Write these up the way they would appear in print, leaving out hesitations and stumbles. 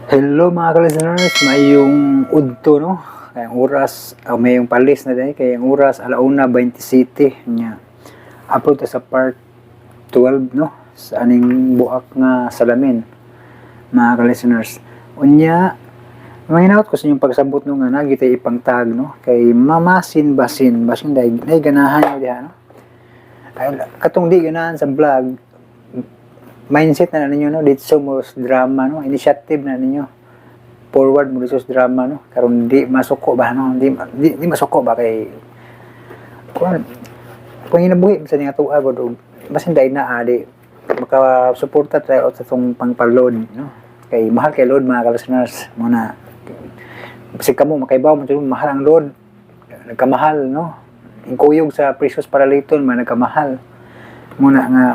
Hello, mga ka-listeners, mayong udto, no. Kay ang oras, oh, mayong palis na diay kay ang oras 1:27 nya. Upload ta sa part 12, no, sa aning buak nga salamin, mga ka-listeners. Unya, mahinaot ko sa inyong pagsabot, no, nga naa gyud tay ipang-tag, no, kay mamasin basin basin dai nay ganahan nyo diha, no. Ay, katong di ganahan sa vlog, mindset na ninyo, no, dito mo sa drama, no, initiative na ninyo, forward mo dito sa drama, no, karon di masuko ba, no, di masuko ba kay kung hinabuhi sa nga tuwa gud og basin dai na adi maka-suporta tayo sa itong pangpa-load, no, kay mahal kay load, mga ka-listeners mo na kasi kamo makaibaw mo mahal ang load, nagkamahal, no, ingkuyog sa presyo paraliton man, nagkamahal muna nga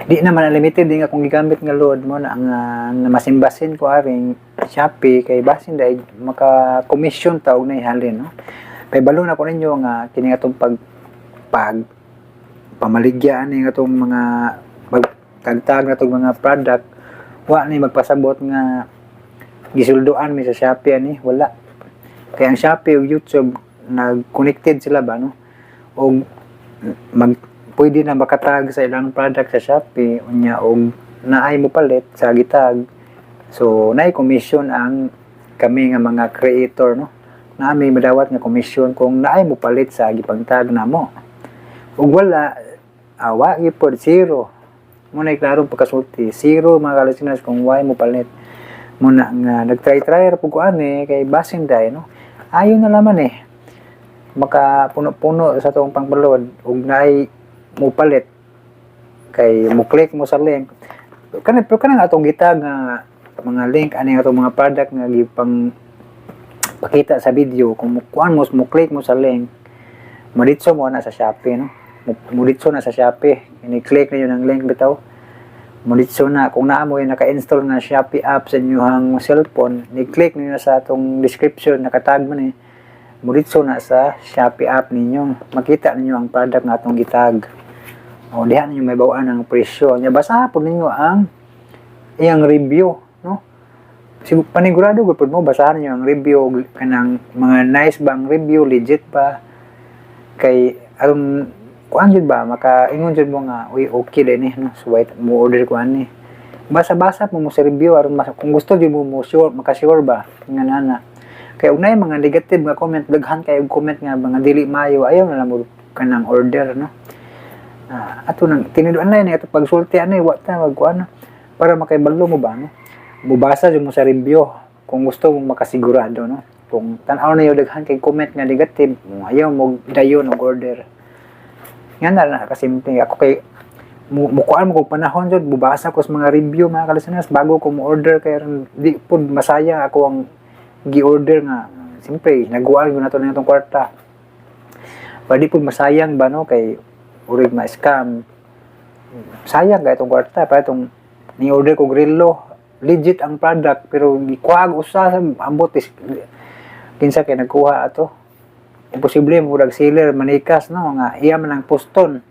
di naman unlimited di nga kung gigamit nga load mo na ang na masimbasin ko aring Shopee kay basin dai maka commission ta og nahihalin, no. Kay balo na ko ninyo nga kini atong pag pag pamaligya ani nga atong mga pagtagtag na tong mga product, wa ni magpasabot nga gisuldoan mi sa Shopee ani. Wala, kay ang Shopee ug YouTube nag-connected sila ba, no, og mag pwede na makatag sa ilang product sa Shopee, unya og naay mo palit sa gitag, so naay commission ang kami nga mga creator, no, naa may madawat nga commission kung naay mo palit sa gipangtag namo. Ug wala, awa gyud, zero mo na. Klarong pagkasulti, zero, mga ka-listeners, kung why mo palit mo na nga nagtry-try ra pud ko ani kay basin dai, no, ayo na laman eh maka puno-puno sa atong pangbalod ug naay mo palit kay mo click mo sa link kani. Pero kanang atong gitag nga mga link ani atong mga product nga gipang pakita sa video, kung mo kuan mo mo click mo sa link, moditso mo na sa Shopee, no, moditso na sa Shopee. Ini-click ninyo ng link bitaw, moditso na. Kung naa mo yung naka-install nga Shopee app sa inyong cellphone, ni-click ninyo sa atong description, nakatag man eh, moditso na sa Shopee app ninyo, makita ninyo ang product nga atong gitag o diha ninyo may bawaan ang presyo nya. Basa po ninyo ang iyang review, no. Siguro panigurado gud pud mo basahan ninyo ang review, kanang mga nice ba ang review, legit ba, kay aron kuan jud ba, makaingon jud mo nga, "Uy, okay din eh," no. So wait mo order ko ani, basa-basa mo mo sa review aron mas, kung gusto jud mo mo sure, maka-sure ba nga nana. Kay og naay mga negative nga comment, daghan kay og comment nga mga dili maayo, ayaw na lang mo kanang order, no. Ato nang tinuduan na ni ato pagsulti ani, wa ta magkuan para makaibalo mo ba, no, mubasa jud mo sa review kung gusto mong makasigurado, no. Kung tan-aw na yung daghan kay comment nga negative mo, ayaw mo dayon og order. Nga na na kasimple. Ako kay mukuan mo kog panahon jud, bubasa ko sa mga review, mga ka-listeners, bago ko mo order kay aron di pud masayang ako ang gi-order nga siyempre naguan ko na to na itong kwarta pa, di pud masayang ba, no, kay urig ma-scam, sayang kay itong kwarta pa. Itong ni-order ko relo, legit ang product pero gikuha usa sa ambot is kinsa kay nagkuha ato. Imposible murag seller manikas, no, nga iya man ang poston.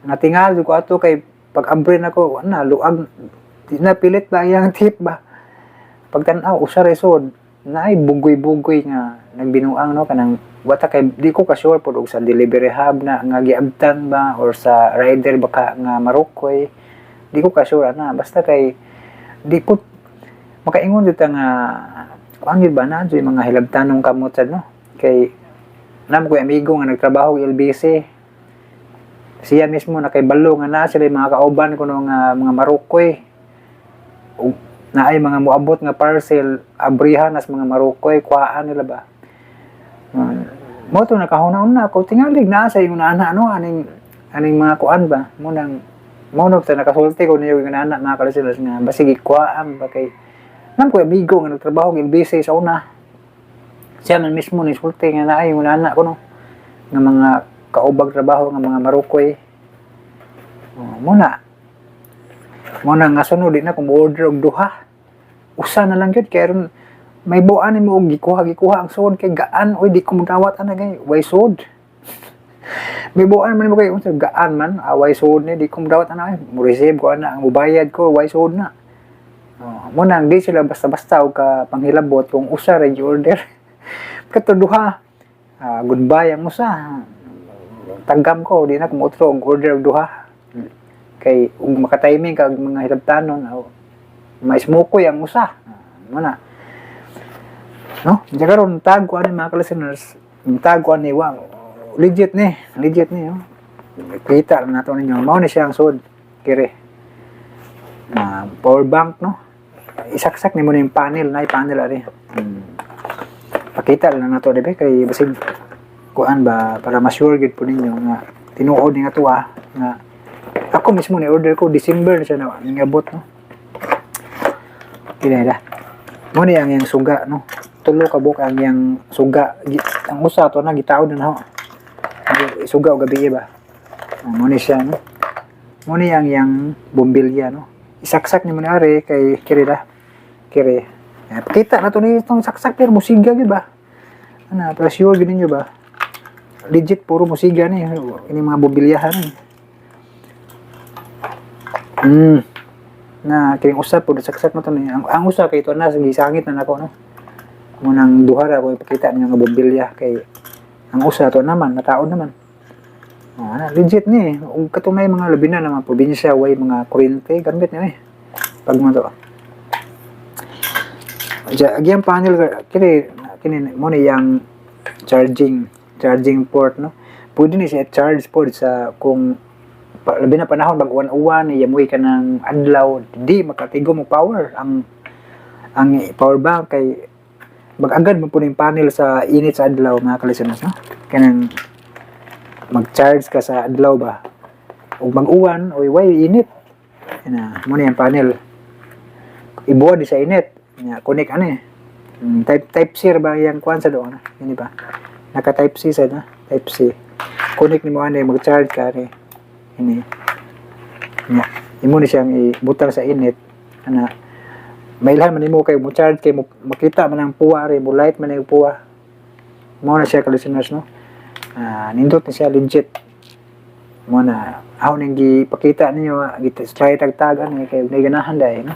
Natingal jud ko ato kay pag abre nako na luag di na pilit ba iyang tip ba. Pagtan-aw, usa ra sud naay bugoy-bugoy nga nagbinuang, no, kanang wata kay di ko ka sure pod og sa delivery hub na nga giabtan ba or sa rider baka nga marukoy, di ko ka sure ana. Basta kay di ko makaingon dito nga kuan gyud ba na yung mga hilabtanong kamot sad, no, kay namo ko amigo nga nagtrabaho og LBC, siya mismo nakaibalo nga naa sila mga kauban kuno nga mga marukoy ug naay mga moabot nga parcel, abrihan nas mga marukoy, kuhaan nila ba. Mo to nakahuna-una ako, tingali naa sa ingon ana, no, aning aning mga kuan ba mo nang mo no ta nakasulti ko niyo yung ana, mga ka-listeners, nga basig gikuhaan ba kay nam ko amigo nga nagtrabaho og LBC sa una, siya man mismo ni sulti nga naay yung ana ko no nga mga kaubag trabaho nga mga marukoy. Oh, mo na nga sunod di na kung order og duha, usa na lang gyud kay aron may buan nimo og gikuha gikuha ang sud kay gaan. Oy, di ko mudawat ana kay way sud. May buan man mo kay unsa gaan man, way sud ni, di ko mudawat ana. Mo receive ko ana, ang mubayad ko, way sud na. Oh, mo nang di sila basta-basta og ka panghilabot kung usa ra order. Kato duha. Ah, goodbye ang usa. Tagam ko, di na ko moutro og order og duha. Kay ug maka-timing kag mga hilabtanon, oh, maismukoy ang usa. Ah, mo na. No? Diya karon tag ko ani, mga listeners, tag ko ani wa legit ni, legit ni, oh. Kita na nato ninyo. Mao ni siya ang sud. Kire. Ah, power bank, no? Isaksak nimo na yung panel, na panel ari. Pakita lang nato, di ba? Kay basig kuan ba, para ma-sure gid po ninyo nga tinuod ni nga tuwa nga ako mismo ni order ko December na siya na ningabot, no. Kini da. Mo ni ang iyang suga, no. Tulo ka buok ang iyang suga. Ang usa to na gitaon na naho. Suga og gabi ba. Ah, mo ni siya, no. Mo ni ang iyang bombilya, no. Isaksak nimo ni ari kay kiri da. Kiri. Eh, pakita na to ni itong saksak pero musiga gyud ba. Ana, para sure gyud ninyo ba. Legit puro musiga ni ini mga bombilyahan ni. Na kining usa po saksak na to ni. Ang usa kay ito na gisangit na nako, no. Munang duha ra ko ipakita ninyo nga bombilya kay ang usa to naman nataon naman. Oh, ana, legit ni. Ug katunay mga labi na mga probinsya way mga kuryente gamit ni eh. Pag mo to. Diya, agiyang panel kini kini mo ni yang charging charging port, no. Pwede ni siya charge port sa kung pa, labi na panahon mag uwan-uwan, yamoy ka ng adlaw, di makatigom mo power ang power bank kay mag-agad mo po yung panel sa init sa adlaw, mga kalisanas, no. Kanang mag-charge ka sa adlaw ba ug mag-uwan, oy, way init na mo ni ang panel ibuhat di sa init nya connect ani. Type C ba yang kuan sa doon ini ba, naka type C sa na type C, connect nimo ani, mag-charge ka ani ini nya imo ni siyang ibutang sa init ana, mailhan man nimo kay mo charge kay mo, makita man ang puwa ri mo, light man ang puwa. Mo na siya, ka-listeners, no. Ah, nindot ni siya, legit. Mo na ako ning gipakita ninyo, try tagtagan ni kay nay ganahan dai, no.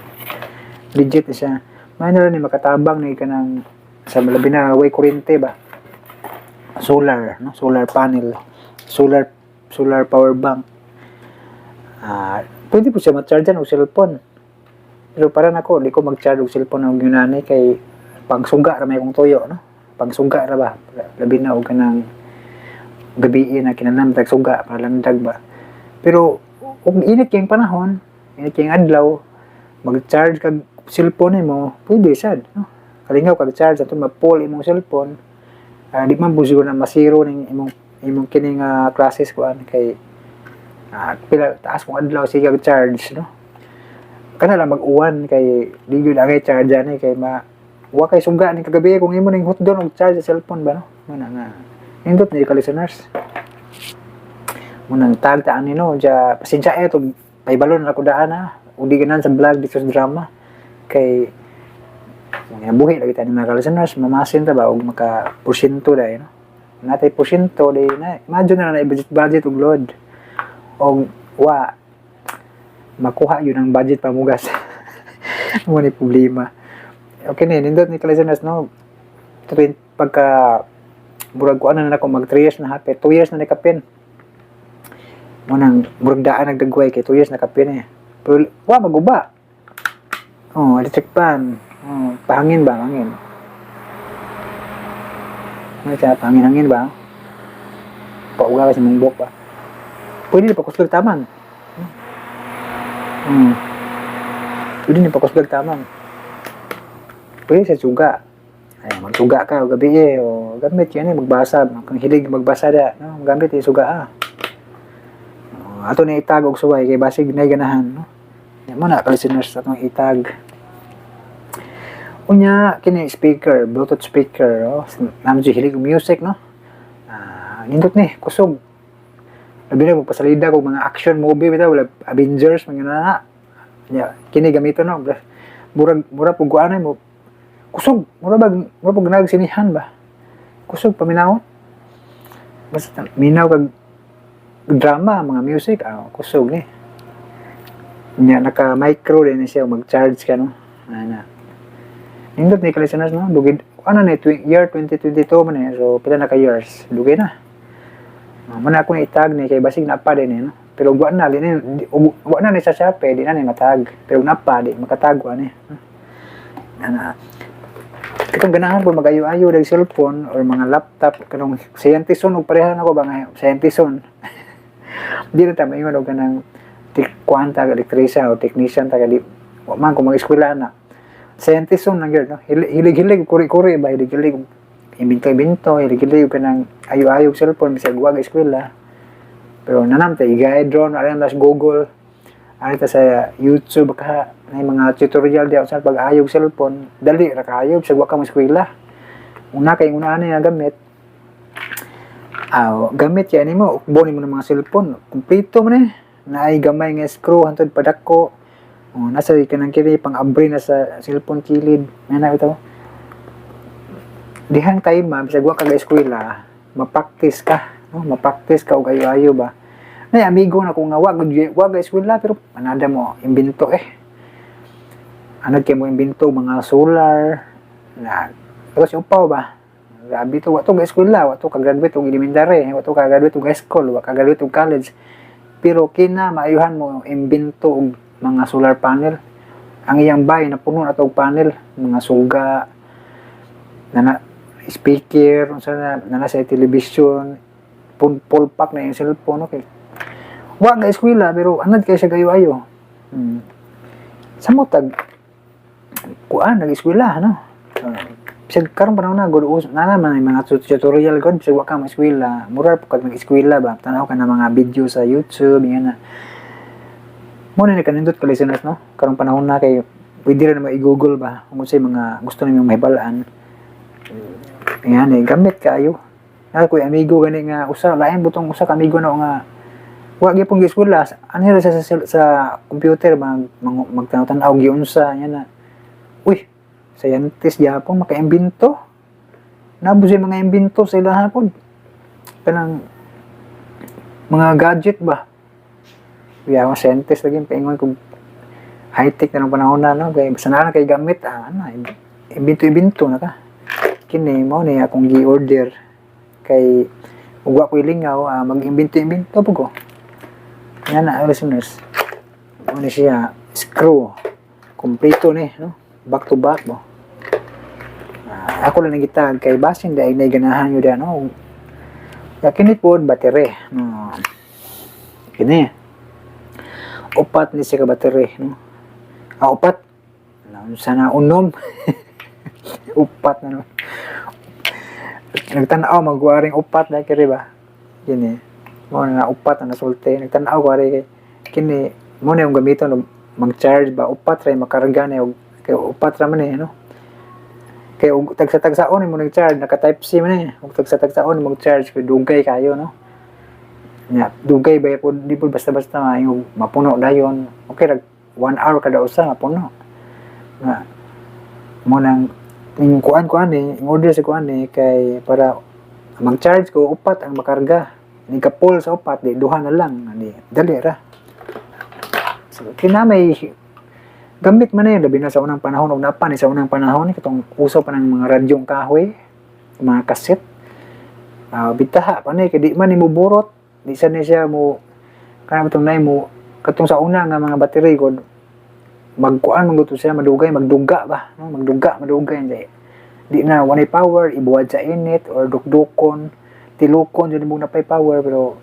Legit ni siya. May na ni makatabang ni kanang sa labi na way kuryente ba, solar, no, solar panel, solar solar power bank. Ah, pwede po siya ma-charge og cellphone pero para nako di ko mag-charge og cellphone og yunani kay pagsuga ra may kong tuyo, no, pagsuga ra ba, labi na og kanang gabi na kinahanglan tag suga para landag ba. Pero kung init kayong panahon, init kayong adlaw, mag-charge kag cellphone nimo, pwede sad, no. Kalingaw kag charge ato ma-full imong cellphone. Ah, di man po siguro na masiro ning imong imong kining classes kuan kay pila taas kong adlaw sige kag charge, no. Kana lang mag-uwan kay di gyud angay charge ani kay ma wa kay suga ni kagabi kung imo ning hotdon og charge sa cellphone ba, no. Muna nga nindot ni ka listeners, munang tag ta ani, no. Ja pasensya eh to, pahibalo na ako daan ha ug di ganan sa vlog dito sa drama kay mga buhi lagi ta ni mga listeners, mamasin ta ba og maka porsyento dai, no. Natay porsyento di na imagine na na budget budget og load og wa makuha yun ang budget pamugas mo ni problema. Okay ni nindot ni ka listeners, no. Tuwing pagka murag kuan na nako mag 3 years na hapit 2 years na ni kapin mo nang murag daan nagdagway kay 2 years na kapin eh, pero wa maguba. Oh, electric fan. Oh, pahangin ba, hangin. Ano siya, pahangin-hangin ba? Pauga kasi mong buhok ba? Pwede ni pakuslag tamang. Pwede ni pakuslag tamang. Pwede sa suga. Ay, magsuga ka o gabi eh. O gamit yan eh, magbasa. Kang hilig magbasa da. No? Gamit eh, suga ah. O, ato ni itag og suway kay basig na ganahan. No? Yan mo na, listeners, atong itag. Unya, kini speaker, Bluetooth speaker, oh. Naman siya hilig og music, no? Ah, nindot ni, kusog. Labi na magpasalida kog mga action movie bitaw, wala Avengers mga na. Nya, kini gamito, no. Murag mura pug kuanay mo. Kusog, mura bag mura pug nagsinihan ba. Kusog paminaw. Basta minaw kag drama, mga music, ah, kusog ni. Nya naka micro din siya, mag-charge ka, no. Ana. Nindot ni, ka-listeners, no? Dugid ano ni year 2022 man eh. So pila na ka years? Dugay na. Muna akong itag ni kay basig na pa din eh, no? Pero wa na di, wa na ni sa Shopee, di na ni matag. Pero napa di makatag wa ni. Ana. Katong ganahan po mag-ayo-ayo og cellphone or mga laptop, kanong scientist og pareha nako ba nga scientist. Di na ta maingon og kanang kuan ta, electrician o technician ta, di wa man ko mag-eskwela na. Scientist lang gyud, no? Hilig-hilig kuri-kuri ba, hilig-hilig imbento-imbento, hilig-hilig kanang ayo-ayo og cellphone bisag wa eskwela. Pero nanam tay guide drone, ari na sa Google, ari ta sa YouTube ka na mga tutorial diya sa pag-ayo og cellphone, dali ra kaayo bisag wa ka mo-eskwela. Una kay una ani nga gamit. Aw, gamit kaya nimo, ukbon nimo ng mga cellphone, kumpleto man eh. Naay gamay nga screw hantod padako. Oh, nasa kanang kini pang abri na sa cellphone kilid. Ana bitaw. Dihang time ma, bisag wa ka eskwela, ma-practice ka, no? Ma-practice ka og ayo-ayo ba. Nay amigo na ko nga wa gud wa ga eskwela pero panada mo imbento eh. Anad kay mo imbento mga solar na pero si upaw ba. Grabe to, wa to ga eskwela, wa to ka graduate og elementary, wa to ka graduate og high school, wa ka graduate og college. Pero kina maayuhan mo imbento og mga solar panel. Ang iyang bahay napuno na to og panel, mga suga, na speaker, unsa na, na sa television, full pack na yung cellphone, okay. Wa ga eskwela pero anad kay siya gayo-ayo. Sa mo tag kuan nag-eskwela, no? Bisag karon panahon na gud na naman may mga tutorial gud bisag wa ka ma-eskwela, mura po kag nag-eskwela ba. Tan-aw ka na mga video sa YouTube, yan na. Mo na ni kanindot, ka listeners, no? Karong panahon na kay pwede ra na i-Google ba kung unsay mga gusto nimong mahibal-an. Yan eh, gamit kaayo. Na ko'y amigo gani nga usa, lain butong usa ka amigo na nga wa gyapon gi-eskwela, anhi ra sa computer magtanaw-tanaw giunsa yan na. Uy, scientist gyapon maka-imbento. Nabo siya mga imbento sa ilaha pod. Kanang mga gadget ba. Ya, mga scientist lagi paingon kung high-tech na ng panahon na, no? Kaya basta na kay gamit, ah, ano, imbento-imbento na ka. Kini mo ni akong gi-order kay ug wa ko'y lingaw, ah, mag-imbento-imbento po ko. Yan na, listeners. Ano ni siya, screw. Kompleto ni, no? Back to back mo. Ah, ako lang nagitag kay basin dahil na ganahan nyo diyan, no? Ya, kini po, battery. No. Kini. Upat ni siya ka battery, no? Ah, upat. Sana unom. Upat na, no? Nagtanaw, magwaring upat na kiri ba? Kini. Mo na upat na nasulti. Nagtanaw ko ari kay kini mo na yung gamiton og mag-charge ba, upat ra makarga na og kay upat ra man eh, no? Kay og tagsa-tagsaon mo nag-charge, naka type C man eh. Og tagsa-tagsaon mo mag-charge kay dugay kayo, no? Nya, dugay ba po, di po basta-basta yung mapuno dayon. Okay rag 1 hour kada usa mapuno. Nga mo nang yung kuan kuan eh, yung order sa kuan eh kay para mag-charge ko upat ang makarga. Ni ka-full sa upat, di duha na lang, di dali ra. So kinamay gamit man na yun, labi na sa unang panahon, og napa ni sa unang panahon, katong uso pa ng mga radyong kahoy, mga kaset. Bitaha pa ni, kay di man ni mo burot, di sa ni siya mo, kanang itong nay mo, katong sa una nga mga battery ko, magkuan man gud to siya, madugay, magduga ba, no? Magduga, madugay, hindi. Di na, walay power, ibuwad sa init, or dukdukon, tilukon, dyan mo napay power, pero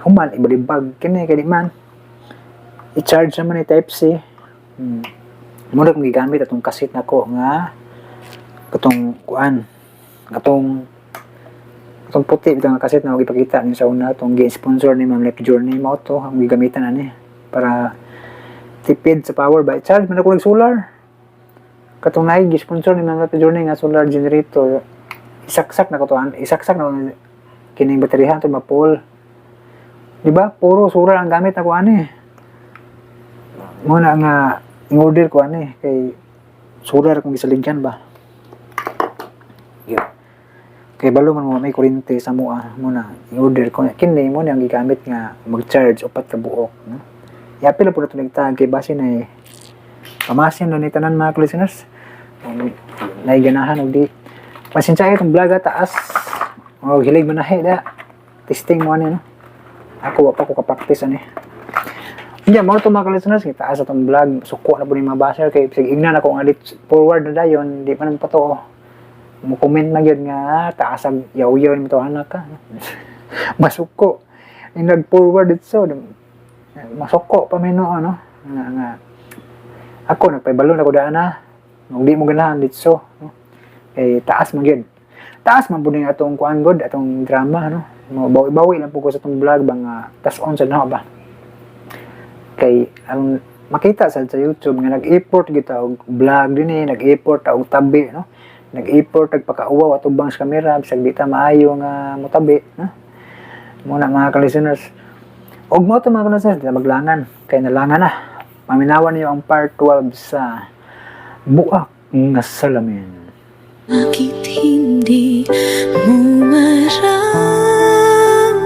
human, ibalibag, kini, kay di man, i-charge naman ni type C. Muna kong gigamit atong kaset nako nga katong kuan, katong puti bitong nga kaset na akong ipakita niyo sa una, atong gi-sponsor ni Ma'am Life Journey, mao to ang gigamitan ani para tipid sa power ba. Charge man ako nag solar, katong naay gi-sponsor ni Ma'am Life Journey nga solar generator, isaksak na ko to, isaksak na ko kining baterya to ma-full, di ba? Puro solar ang gamit nako ani. Mo na nga in order ko ani kay solar akong gisaligyan ba. Yeah. Kay balo man mo may kuryente sa mua, mo na i-order ko kini, mo na ang gigamit nga mag-charge upat ka buok, no? Iapil po na ito nagtag kay base na eh. Pamasin na ni tanan mga listeners. Kung naiganahan og di pasensya itong vlog ha, taas. O hilig manahi da. Testing mo ani no. Ako wa pa ko ka-practice ani. Hindi, mo to mga listeners, taas atong vlog, suko na po ni mga basher kay sige ingnan ako nga forward na dayon, di pa naman patoo. Mo comment na gyud nga "Ah, taas ang yaw-yaw ni to anak ka." Masuko. Yung nag-forward ito, masuko pa may no, ano, nga, nga. Ako, nagpaibalon ako daan na. Nung di mo ganahan dito, no? Eh, taas man gyud. Taas man po atong kuan god, atong drama, no? Mo bawi-bawi lang po ko sa atong vlog ba nga tas-on sa na ba. Kay ang makita sa YouTube nga nag-import kita og vlog din eh, nag-import og tabi, no? Nag-import og pakauwaw atubang sa kamera bisag di ta maayo nga motabi, no? Muna mga ka-listeners. Og mo to mga ka-listeners, di na maglangan kay nalangan na. Paminawan niyo ang part 12 sa Buak nga Salamin. Bakit hindi mo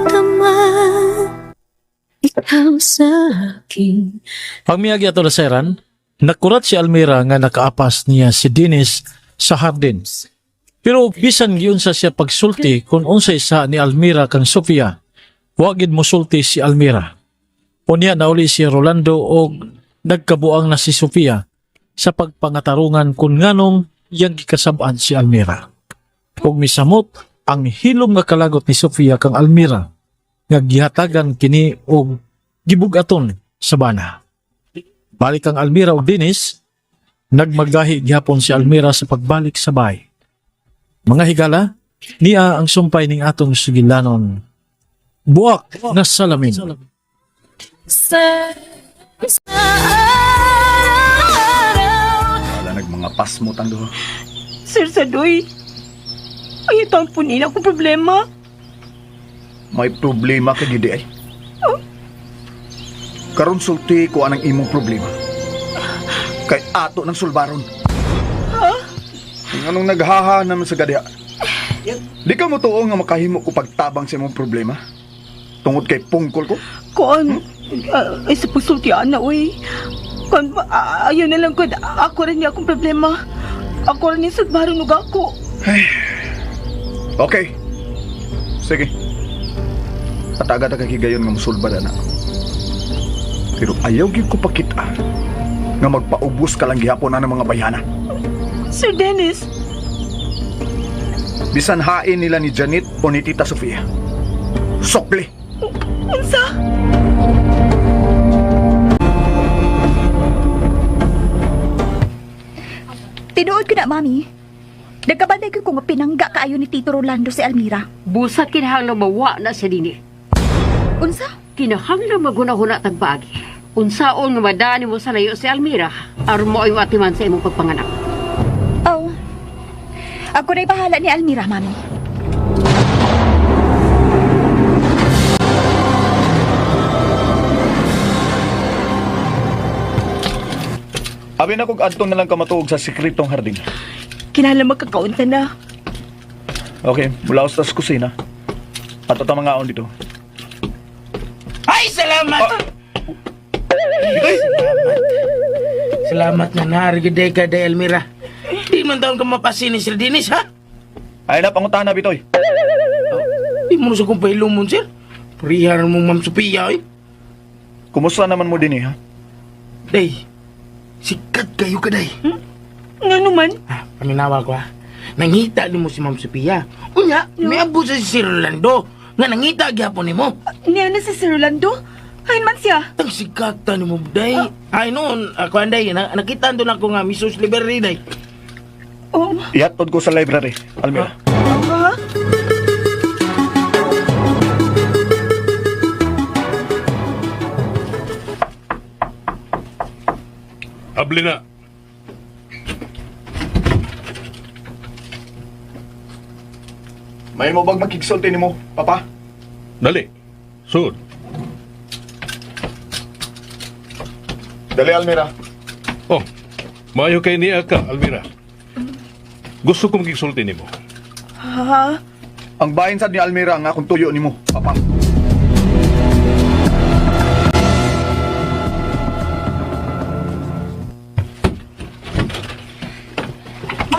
maramdaman ikaw sa akin? Pagmiyagi ato laseran, nakurat si Almira nga nakaapas niya si Dennis sa hardin. Pero bisan giunsa siya pagsulti kung unsay sa ni Almira kang Sofia, wa gid mosulti si Almira. Unya nauli si Rolando og nagkabuang na si Sofia sa pagpangatarungan kung nganong iyang gikasab-an si Almira. Ug misamot ang hilom nga kalagot ni Sofia kang Almira nga gihatagan kini og gibug-aton sa bana. Balik ang Almira og Dennis, nagmagahi gihapon si Almira sa pagbalik sa bahay. Mga higala, niya ang sumpay ning atong sugilanon. Buak na salamin. Sa, sa araw-araw. Wala nagmanga pasmo tang duha. Sir Sadoy, ay ito ang punila kong problema. May problema ka gidi ay. Karon sulti ko anang imong problema. Kay ato ng sulbaron. Ha? Anong naghaha naman sa gadiha? Di ka mo tuo nga makahimo ko pagtabang sa imong problema? Tungod kay pungkol ko? Kuan, ay sa pagsultian na, uy. Kuan, ayaw na lang ko. Ako rin niya akong problema. Ako rin yung sulbaron ug ako. Okay. Sige. Pataga ta kay higayon nga mosulbad ana. Pero ayaw gyud ko pakita nga magpaubos ka lang gihapon ana mga bayhana. Sir Dennis, Bisan hain nila ni Janet o ni Tita Sofia. Sokli! unsa? Tinuod ko na, Mami. Nagkabanday ko kung pinangga kaayo ni Tito Rolando si Almira. Busa kinahanglan mawa na sa dini. Unsa? Kinahanglan maghuna-huna tagbaagi. Unsaon nga madani mo sa layo si Almira, aron mo ay matiman sa imong pagpanganak. Oh. Ako na'y bahala ni Almira, Mami. Abi na kog adto na lang ka matuog sa sekretong hardin. Kinahanglan magkakaunta na. Okay, mula sa kusina. Ato ta mga dito. Ay, salamat! Salamat na naarigide ka, Day Elmira. Di man taon ka mapasin ni Sir Dennis, ha? Ay na pangutana bitoy. Di mo na sa kong pahilumon, sir. Purihan mo, Ma'am Sophia, eh. Kumusta naman mo din eh, ha? Day, sikat kayo ka, Day. Nga naman, Ah, paminawa ko, ha? Nangita ni mo si Ma'am Sophia. Unya, may abo sa si Sir Rolando. Nga nangita gyapon ni mo. niya na si Sir Rolando. Hain man siya. Tang sikata ni mo, Day. Ay, noon, ako, Day, na, nakita doon ako nga, Mrs. Liberty, Day. Oh, Ihatod ko sa library, Almira. ha? Abli na. May mo bag makigsulti nimo, papa? Dali. Sud. Dali Almira. Oh, maayo kay niya ka, Almira. Gusto ko magigsulti nimo. Ha? Ang bahin sad ni Almira nga akong tuyo nimo, papa.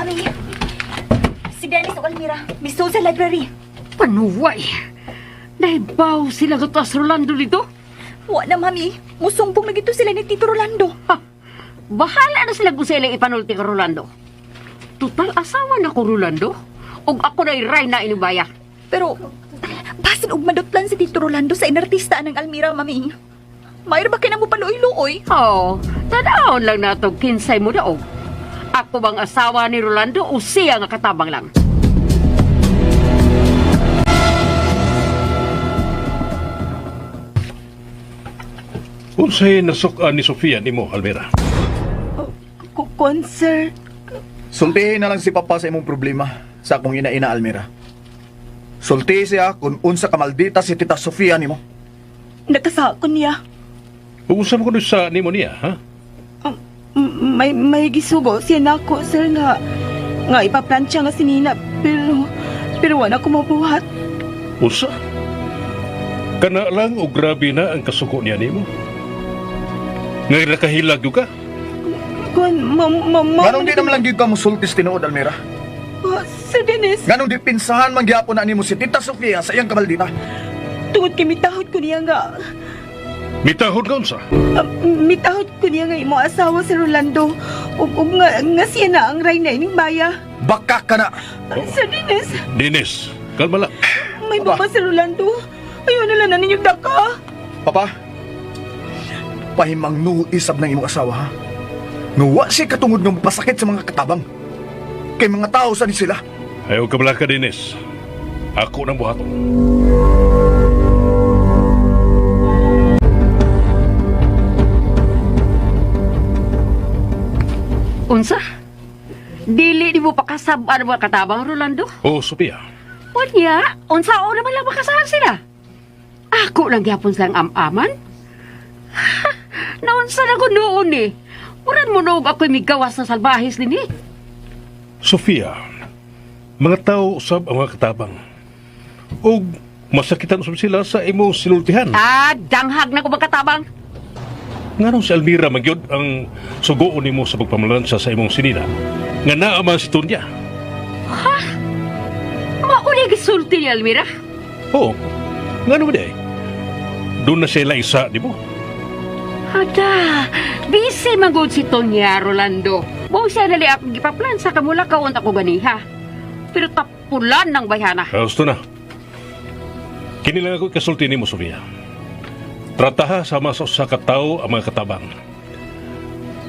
Mami, si Dennis ug Almira, misud sa library. Panuway. Nahibaw sila gato sa Rolando dito. Wa na, Mami. Musumbong na gito sila ni Tito Rolando. Ha, bahala na sila kung sila ipanulti ka Rolando. Total asawa na ko Rolando. Ug ako na iray na inubaya. Pero, basin og madutlan si Tito Rolando sa inartista ng Almira, Mami. Mayro ba kaya mo paluoy-luoy? Oh, tanawon lang nato kinsay mo daog. Ako bang asawa ni Rolando o siya nga katabang lang? Unsay nasuk-an ni Sofia nimo, Almira? Kuan, sir. Sultihin na lang si Papa sa imong problema sa akong ina-ina Almira. Sultihi siya kung unsa ka maldita si Tita Sofia nimo. Nakasa ko niya. Ug unsa man kuno sa nimo niya, ha? May gisugo siya nako, sir, nga ipaplantsa nga si Nina, pero wala ko mabuhat. Unsa? Kana lang og grabe na ang kasuko niya nimo. Nga nakahilag gyud ka? Kuan, ma, ma, ma, Nganong di naman lang gyud ka mosulti sa tinuod, Almira? Ah, Sir Dennis, Nganong di pinsahan man gyapon na nimo si Tita Sofia sa iyang kamaldita? tungod kay mitahod ko niya nga, Mitahod ka unsa? mitahod ko niya nga imo asawa si Rolando, ug nga siya na ang rayna ining baya. Baka ka na! Sir Dennis, Dennis, kalma lang. may Aba. baba si Rolando. Ayaw na lang na ninyo daka. Papa, pahimang isab ng imong asawa, ha? Nuwa siya katungod nga mapasakit sa mga katabang. Kay mga tao sa ni sila. Ayaw ka ka, Dennis. Ako nang buhaton. Unsa? Dili di mo pakasab-an mga katabang Rolando? Oh, Sofia. Unya, unsa o naman lang makasahan sila? Ako lang gyapon silang am-aman. Ha, naunsa na ko noon eh. Muran mo noog ako'y migawas na salbahis din eh. Sofia, mga tao usab ang mga katabang. Og masakitan usab sila sa imong sinultihan. Ah, danghag na ko mga katabang. Nganong si Almira magyud ang sugoon nimo sa pagpamalansa sa imong sinina? Nga naa man si Tonya. Mauli gisulti ni Almira. Oo. Ngano ba di ay? Doon na sila isa, di mo? Ada, busy man gud si Tonya Rolando. Mao siya nali akong gipaplan sa kamula kaon ako ganiha. Pero tapulan ng bayhana. Gusto na. Kini lang ako ikasulti nimo, Sofia. Trataha sama sa usa ka tawo ang mga katabang.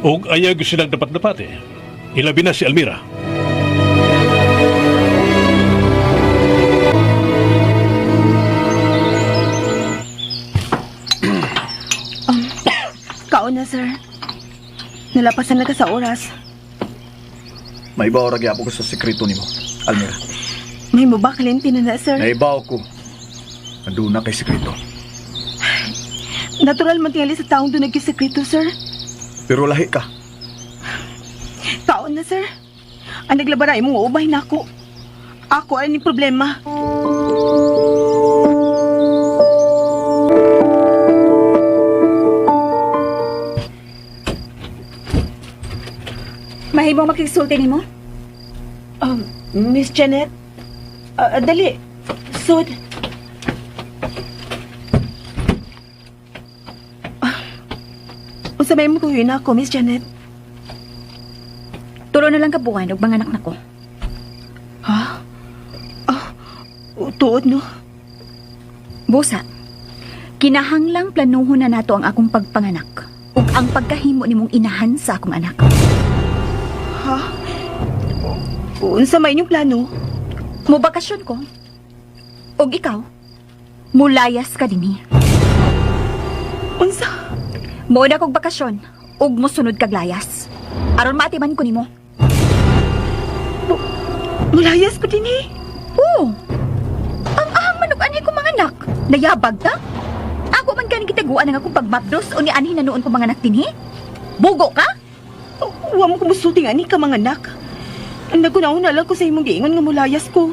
Og ayaw gyud silang dapat-dapat eh. Ilabi na si Almira. Kaon na, sir. Nalapasan na ka sa oras. Maibaw ra gyapon ko sa sekreto nimo, Almira. May mubakalente na na, sir. Naibaw ko. Anduna kay sekreto. Natural man tingali sa taong doon nagkisekreto, sir. Pero lahi ka. Kaon na, sir. Ang naglabara imong ubay na ako. Ako ang problema. Mahimo makigsulti nimo? Miss Janet, dali. Sud. Unsa may mo kuhin ako, Miss Janet? Tulo na lang ka buwan og mga anak nako. Ha? Ah, tuod no? Busa. Kinahanglang planuhon na nato ang akong pagpanganak ug ang pagkahimo nimong inahan sa akong anak. Ha? Unsa may inyong plano? Mobakasyon ko. Og ikaw, mulayas ka dinhi. Unsa? Muuna kog bakasyon ug mosunod kag layas. Aron maatiman ko nimo. Mulayas ko din eh. Oo. Ang ahang manok ani ko mga anak. Nayabag ta? Ako man kaning gitaguan ang akong pagmapdos o ni anhin na noon ko mga anak dinhi? Bugo ka? Wa mo kumusulti nga ni ka mga anak. Nagkunaon na lang ko sa imong giingon nga mulayas ko.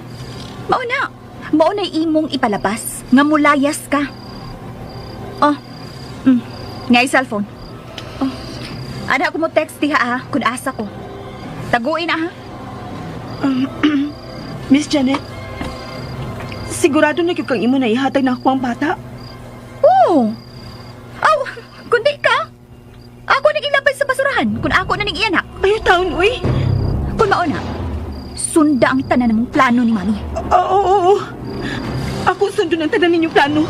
Mao na. Mao na imong ipalabas nga mulayas ka. Oh. Ngay cellphone. Oh. Ana ko mo text diha ah, kun asa ko. Taguin na ha. Miss Janet, sigurado na gyud kang imo na ihatag na ako ang bata. Oo. Aw, kundi ka. Ako nang ilabay sa basurahan kung ako na ning iyanak. Ayaw taon, uy. Kung mao na, sunda ang tanan mong plano ni Mami. Oo, oo, oo. Ako sundon ang tanan ninyong plano.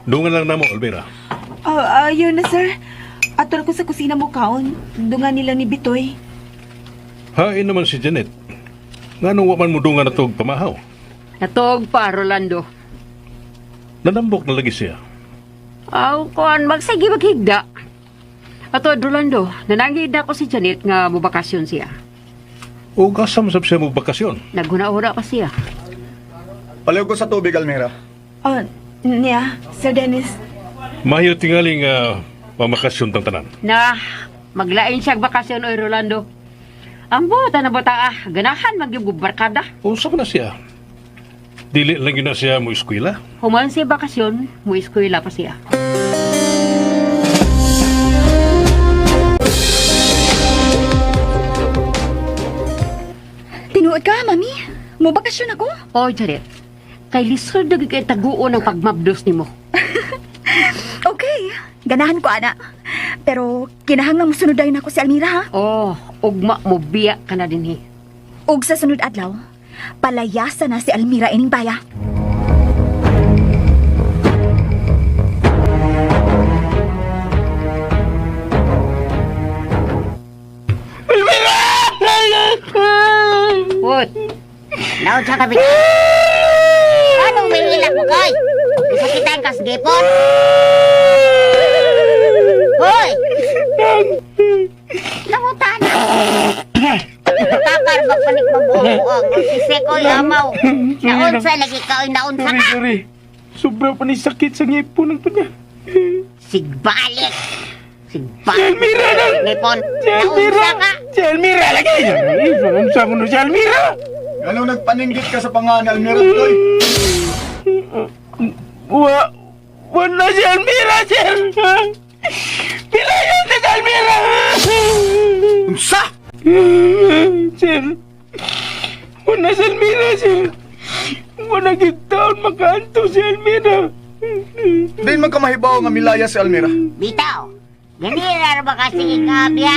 Dungan lang namo, Almira. Ah, ayaw na, sir. Atol ko sa kusina mo kaon. Dungan nila ni Bitoy. Hain naman si Janet. Nganong wa man mo dungan na tog pamahaw? Natog pa, Rolando. Nanambok na lagi siya. Aw, kuan, magsige maghigda. Ato, Rolando, nanangid na ko si Janet nga mobakasyon siya. O kasam sab siya mo bakasyon. Naghuna-huna pa siya. Paliw ko sa tubig, Almira. Ah, niya, Sir Dennis. Mayo tingali nga mamakasyon tang tanan. Na, maglain siya bakasyon, oy, Rolando. Ang buta na bata, ah, ganahan magyug barkada. Unsa man na siya? Dili lang yun na siya mo eskwela. Human siya bakasyon, mo eskwela pa siya. Tinuod ka, Mami. Mobakasyon ako. O, Janet, kay lisod na kay taguon ang pagmabdos nimo. Okay, ganahan ko, ana. Pero kinahanglan mo sunod dayon ako si Almira, ha? Oh, ugma mo biya ka na dinhi. Ug sa sunod adlaw, palayasa na si Almira ining baya. Put, Naon sa kabi. Anong may ilak mo, koy? Isakitan kas gipon? Hoy! Nangutan na. Takar ba panik mabuang-buang? Si Seko lamaw. Naunsa lagi ka, oy, naunsa Sorry, ka. sorry. Sobra pa ni sakit sa ngipon ng tunya. Sigbalik. Sigbalik. Si Almira lang. Ngipon. Si Almira! Naunsa ka. Si Almira lagi! Naunsa ko no si Almira! Anong nagpaninggit ka sa pangalan ni Almira, Bitoy? Wa... Wala si Almira, sir! Pilayan na si Almira! Unsa? Sir! Wala si Almira, sir! Wala gitaon makaanto si Almira! Diin man ka mahibaw nga milaya si Almira. Bitaw. Ganira ba kasi ikabiya?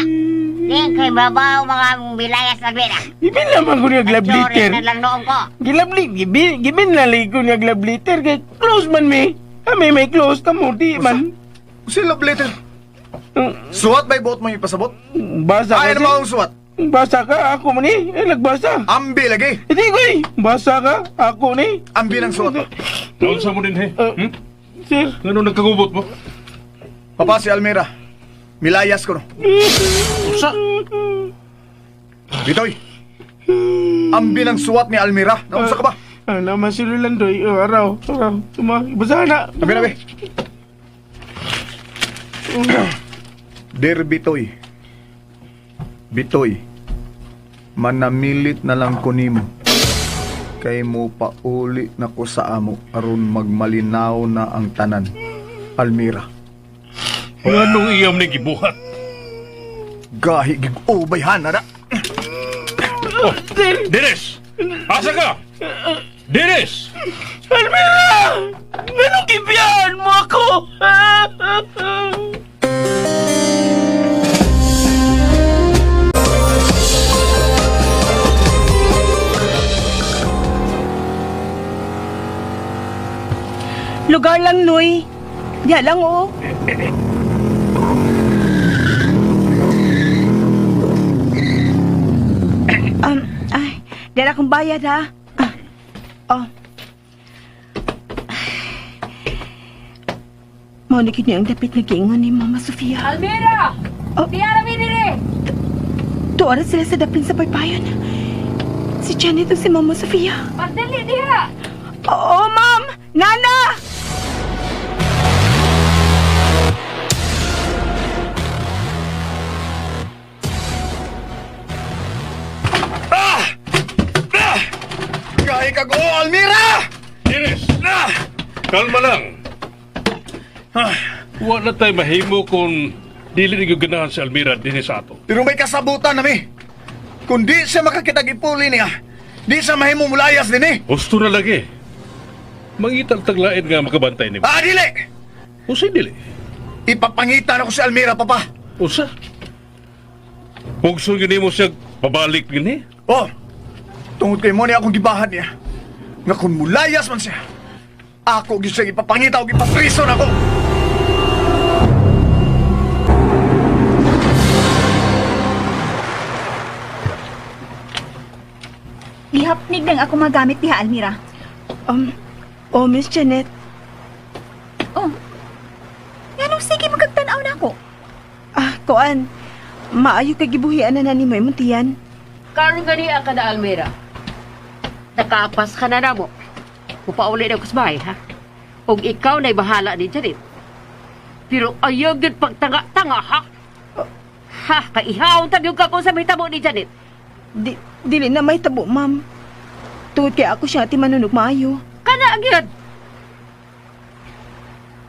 Di kay babaw mga bilayas Almira. Gibin naman ko niya glove Sorry letter. na lang noon ko. Gilabli, gibin, gibin na lang ko niya glove letter kay close man mi. Kami may close ka mo, di man. Unsay love letter? Suwat ba'y buot mo ipasabot? Basa ka. Ay, sir. ano ang suwat? Basa ka, ako man eh. Eh, nagbasa. Ambi lagi. Hindi ko eh. Basa ka, ako ni. Ambi ng suwat. Naunsa mo din he? Hmm? Sir. Nganong nagkagubot mo? Papa si Almira. Milayas ko no. Unsa? Bitoy. Ambi ng suwat ni Almira. Naunsa ka ba? Ah, naman si Rolando. eh. Oh, araw, araw. Tuma, basa na. Abi na, be. Dear Bitoy. Bitoy. Manamilit na lang ko nimo. Kay mo pauli na ko sa amo aron magmalinaw na ang tanan. Almira. Nganong iyam ni gibuhat? Gahi gig ubay na. Oh, Dennis! Asa ka? Dennis! Almira! Anong gibiyaan mo ako? Lugar lang, Noy. Diya lang, oh. Ay, diya akong bayad, ha? Ah, oh. Mao ni gid ni ang dapit nga giingon ni Mama Sofia. Almira! Oh. Tiara mi dire! Tuara sila sa dapin sa paypayon. Si Janet o si Mama Sofia. Pagdali diha! Oo, ma'am! Nana! kag oo, Almira! Dennis! Kalma lang. Wa na tayo mahimo kung dili ni ganahan si Almira dinhi sa ato. Pero may kasabutan nami. Kung di siya makakitag ipuli niya, di siya mahimo mulayas din eh. Gusto na lagi. Mangita ang taglain nga makabantay nimo. Ah, dili! Usa dili. Ipapangita na ko si Almira, papa. Usa. Pugso gyud nimo siya pabalik gini. Oh, tungod kay mo niya akong gibahan niya. Nga kung mulayas man siya, ako gyud siya ipapangita o ipaprison ako. Gihapnig lang ako magamit diha, Almira. Oh, Miss Janet. Oh. Nganong sige magkagtan-aw na ako. Ah, kuan. Maayo kay gibuhian na nani mo imong tiyan. Karon gani ka na, Almira. Nakaapas ka na namo. Mupauli na ko sa bahay, ha? Og ikaw na'y bahala ni Janet. Pero ayaw gyud pagtanga-tanga, ha? Ha, kaihaw tagyog ka kung sa mahitabo ni Janet. Di, dili na may tabo, ma'am. Tungod kay ako siya ati manunog maayo. Kana gyud.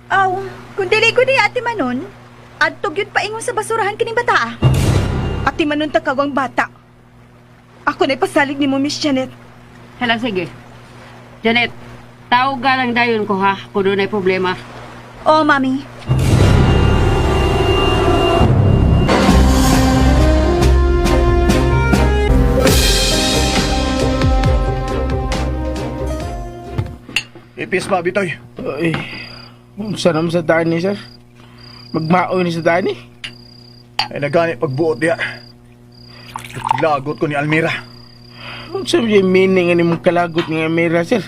Aw, kung dili ko ni Ate Manon, adto gyud paingon sa basurahan kining bata. Ah. Ati manon ta kagwang bata. Ako na ipasalig ni mo, Miss Janet. Hala, sige. Janet, tawag ka lang dayon ko, ha? Kung doon ay problema. Oh, mami. Ipis ba, Bitoy? Ay, unsa naman sa daan ni sir? Magmaoy ni sa daan ni? Ay nagani pagbuot diya. Lagot ko ni Almira. Unsa man yung meaning ani mong kalagot ni Amira, sir?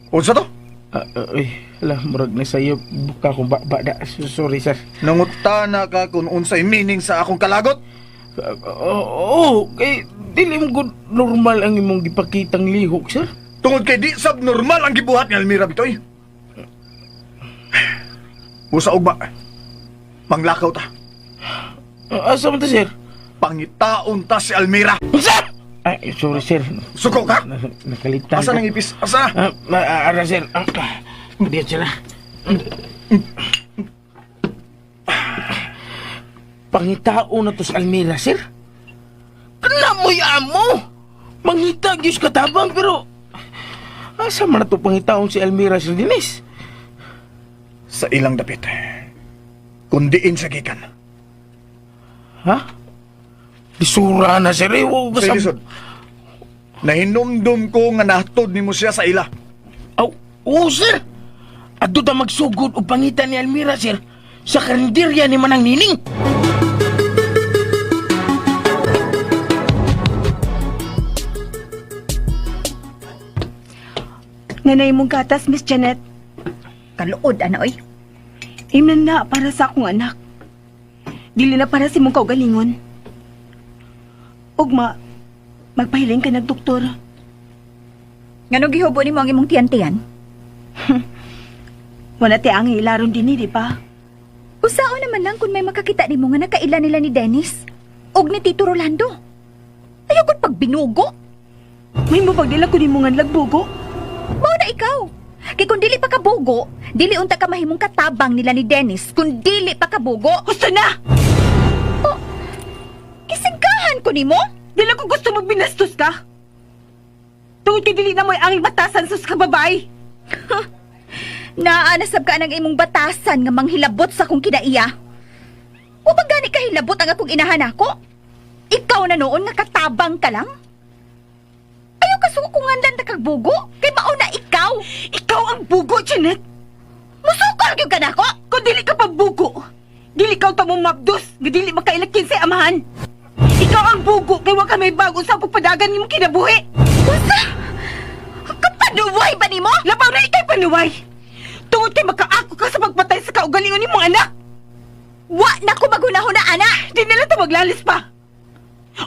Unsa to? Ah, ay, ala, murag na sa'yo. Buka kong ba da. Sorry, sir. Nangutana ka kung unsay meaning sa akong kalagot? Oo, oh, kay dili mo gud normal ang imong gipakitang lihok, sir. Tungod kay di sab normal ang gibuhat ni Almira, Bitoy. Usa ugma. Manglakaw ta. Asa man ta, sir? Pangitaon ta si Almira. Unsa? Ay, sorry, sir. Suko ka? Nakalitan Asa ko. nang ipis? Asa na? Ara, sir. Diyan sila. Pangitao na to sa Almira, sir. Kana mo'y amo! Mangita, Diyos katabang, pero... Asa man na to pangitaon si Almira, Sir Dinis? Sa ilang dapit. Kundiin sa gikan. Ha? Lisura na, sir. Eh, wa ba Sa sa- lisod. Nahinumdum ko nga nahtod nimo siya sa ila. Aw, oo, sir. Adto ta magsugod og pangita ni Almira, sir. Sa karinderya ni Manang Nining. Nanay mong gatas, Miss Janet. Kaluod ana oy. Imnan na para sa akong anak. Dili na para sa imong kaugalingon. Ugma, magpahiling ka nagdoktor. Nganong gihubo nimo ang imong tiyan-tiyan? Wala ti ang ilaron din di ba? Usao naman lang kung may makakita nimo nga nakaila nila ni Dennis ug ni Tito Rolando. Ayaw kung pagbinugo. May mapagdila ko nimo nga lagbugo. Mao na ikaw. Kay kung dili pa kabugo, dili unta ka mahimong katabang nila ni Dennis kung dili pa kabugo. Gusto na! Kisingkahan ko nimo? Dili ko gusto magbinastos ka. Tungod kay dili na mo'y anging batasan sus ka babae. Naanasab ka ng imong batasan nga manghilabot sa akong kinaiya. O ba gani ka hilabot ang akong inahan ako? Ikaw na noon nga katabang ka lang? Ayaw ka sukungan lang nakagbugo? Kay mao na ikaw! Ikaw ang bugo, Janet. Musukol gyud ka nako! Kung dili ka pa bugo, dili ka uta mo mabdos, nga dili makailakin sa amahan. Ikaw ang bugo, kay wa ka may bago sa pagpadagan nimong kinabuhi. Unsa? Kapanuway ba nimo? Labaw na ikay panuway. Tungod kay makaako ka sa pagpatay sa kaugalingon nimong anak. Wa na ko maghunahuna ana. Di nila ta maglalis pa.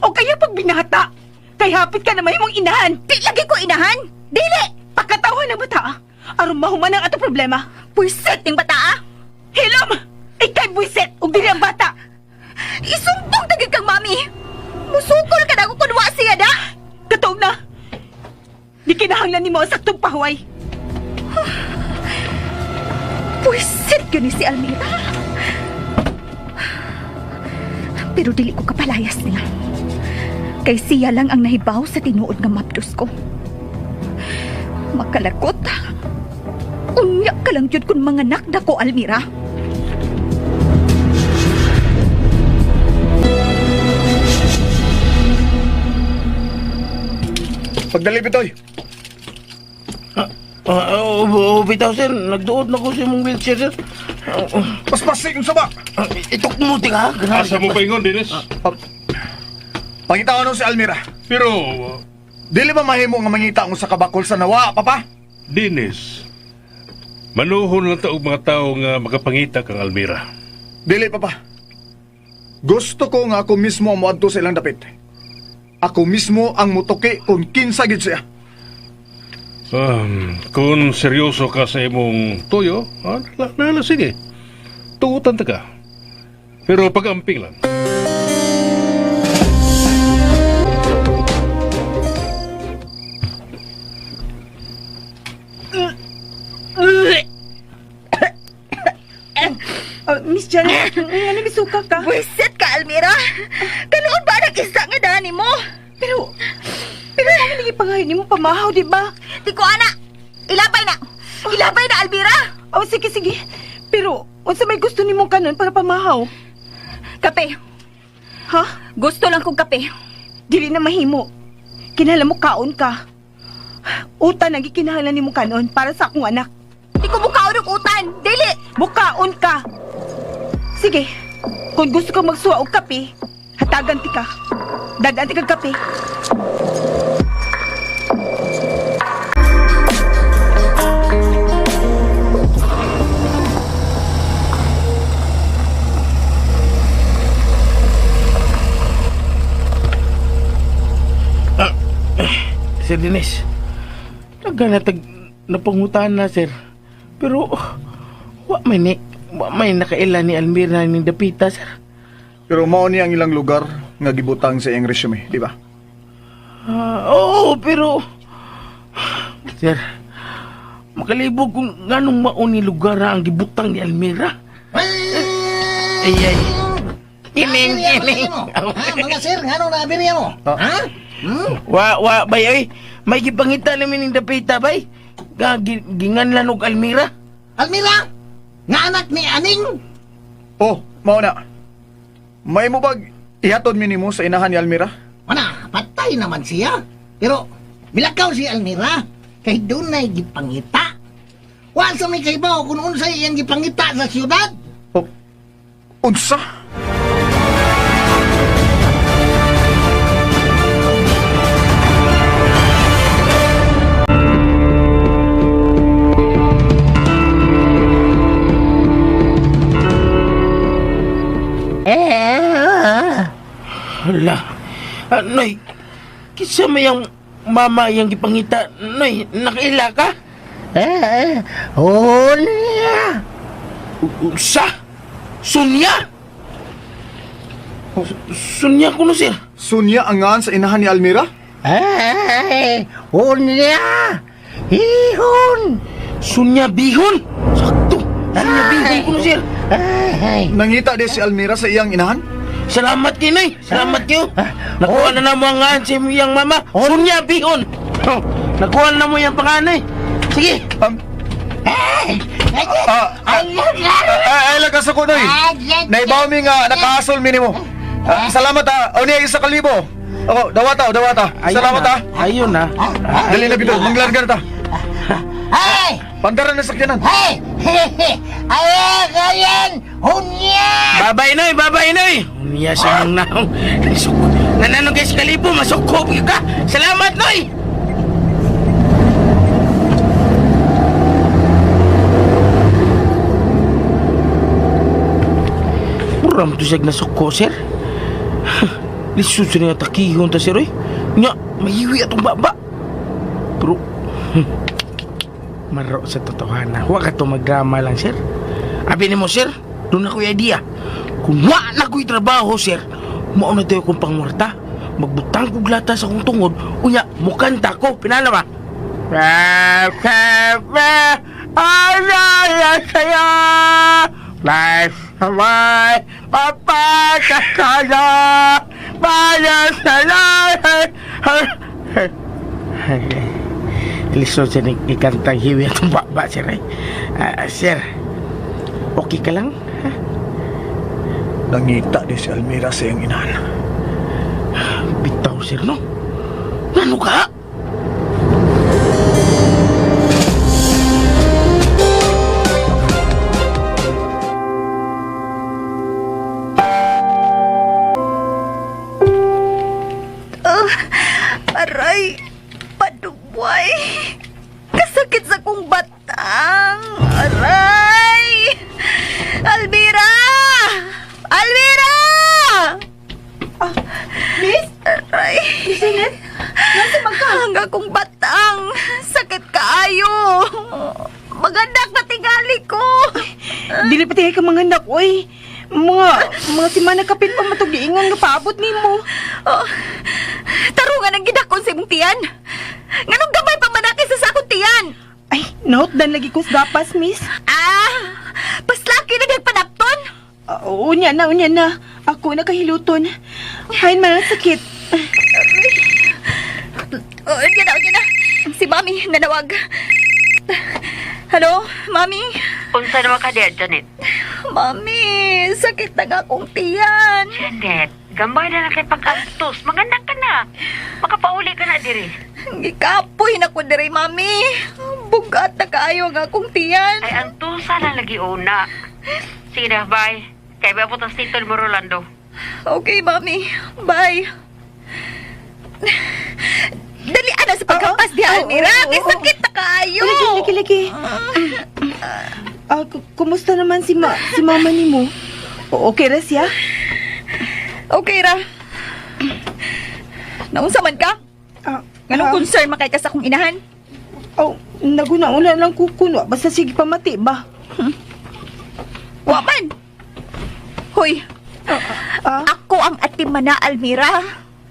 O kaya pag binata, kay hapit ka na may mong inahan. Di lagi ko inahan. Dili. Pagkatawan ng bata, aron mahuman ang ato problema. Puyset ning bata ah. Hilom! Ikay buiset, ug dili ang bata. Isumbong tagid kang mami. Musukol ka na ako kun wa siya da. Katuog na. Di kinahanglan nimo ang saktong pahuway. Pwisit yun ni si Almira. Pero dili ko kapalayas niya. Kay siya lang ang nahibaw sa tinuod nga mapdos ko. Makalakot. Unya ka lang yun kung mga nakda ko, Almira. Pagdali, Pitoy. Oh, bitaw, sir. Nagduot na ko sa imong wheelchair, sir. Paspasik yung saba. Itok mo, tika. Asa mo paingon, Dennis? Pangita ko si Almira. Pero, Dili ba mahimo nga mangita ang usa ka bakol sa nawa, papa? Dennis, manuhon lang ta og mga tao nga makapangita kang Almira. Dili, papa. Gusto ko nga ako mismo ang moadto sa ilang dapit. Ako mismo ang mutuki kung kinsa gid siya. Kung seryoso ka sa imong tuyo, nala, sige. Tuutan ta ka. Pero pag-amping lang. Miss Janet, nga misuka ka? Pwisit ka, Almira. Kanoon ba nag-isa nga dani mo? Pero, pero ano lagi pangayon nimo pamahaw, di ba? Di ko ana. Ilabay na. Ilabay na, Almira. Oh, sige, sige. Pero, unsa may gusto nimo kanon para pamahaw? Kape. Ha? Gusto lang kong kape. Dili na mahimo. Kinahanglan mo kaon ka. Utan ang gikinahanglan nimo kanon para sa akong anak. Di ko mukaon og utan. Dili. Mukaon ka. Sige. Kung gusto kang magsuwa og kape, hatagan ti ka. Dagan ti kag kape. Sir Dennis, nagganatag napangutan na, sir. Pero, wa may nakaila ni Almira ni Dapita, sir. Pero mao ni ang ilang lugar nga gibutang sa iyang resume, di ba? Oo, pero... Sir, makalibog kung nganong maon ni lugar ang gibutang ni Almira. Ay, ay. Kining, kining. Ha, mga sir, ngano na abirya mo? Ha? Wa, wa, bay, ay. May gipangita namin ng Dapita, bay. Ginganlan og Almira. Almira? Nga anak ni Aning? Oh, mao na. May mo bag ihatod mi nimo sa inahan ni Almira? Wala, patay naman siya. Pero, milakaw si Almira. Kay dunay gipangita. Wa sa may kaibaw kung unsay iyang gipangita sa siyudad. Oh, unsa? Hala. Noy, kinsa may ang mama iyang gipangita? Noy, nakaila ka? Unya! Unsa? Sonya? Sonya kuno, sir. Sunya ang ngaan sa inahan ni Almira? Ay, unya! Ihon! Sonya Bihon. Sakto. Sonya Bihon kuno, sir. Ay, Nangita di si Almira sa iyang inahan? Salamat kay Noy. Salamat kayo. Nakuha na namo ang ngaan sa iyang mama. Sonya Bihon. Oh, nakuha na mo iyang panganay. Sige. Ay, lakas ako, Noy. Naibaw mi nga nakaasol mi nimo. Salamat ha. O niya 1,000. Ako, dawata, dawata. Salamat ha. Ayun na. Dali na bito, manglarga na ta. ay! Pandara na sakyanan. Hey! Ay, ayan! Unya! Babay Noy, babay Noy. Unya sa mong naong. Nananong kay kalibo, masukob ka. Salamat Noy. Puram to siyag nasuko, sir. Lisod sa niya takihon ta, sir, oy. Nya, mahiwi atong baba. Pero, maro sa totohanan. Huwag ka to magdrama lang, sir. Abi nimo, sir, doon ako'y idea. Kung wa na ko'y trabaho, sir, mao na tayo kong pangwarta. Magbutang kog lata sa akong tungod, unya, mukanta ko. Pinala ba? Lisod siya ni kantang hiwi atong baba, sir. Eh. Ah, sir, okay ka lang? Nangita di si Almira sa iyang inahan. Bitaw, sir, no? Ano ka? Aray, paduway. Kasakit sa kong batang. Aray! Alvira! Alvira! Ah, Miss? Aray! Janet? Nasa magka? Ang akong batang. Sakit kaayo. Magandak na tingali ko. Dili pa tingay ka mga anak, oy. Mga simana kapit pa matugiingon nga paabot nimo. Oh, tarungan ang gidakon sa imong tiyan. Nganong gamay pa manaki sa sakong tiyan? Ay, nahutdan lagi ko sa gapas, miss. Ah, paslaki na nagpanapton. Ah, unya na, unya na. Ako nakahiluton. Hain man ang sakit. Oh, unya na, unya na. Si Mami nanawag. Hello, Mami? Unsa naman ka diya, Janet? Mami, sakit na nga akong tiyan. Janet, gamay na lang kay pag-antos. Manganak ka na. Makapauli ka na diri. Gikapoy na ko diri, Mami. Bugat na kaayo ang akong tiyan. Ay, antusa na lagi una. Sige na, bye. Kay ba ang titol mo, Rolando? Okay, Mami. Bye. Dali ana sa pagkampas di Oo, Almira. oo, Kay oo. sakit na kaayo. Lagi, lagi, lagi. Ah, kumusta naman si mama nimo? Okay ra siya? Okay ra. Naunsa man ka? Ah, Nganong ah, concern makay ka sa akong inahan? Oh, naguna-una lang kukuno. Basta sige pamati ba? Wa man. Hoy, Ah, ako ang atimana Almira.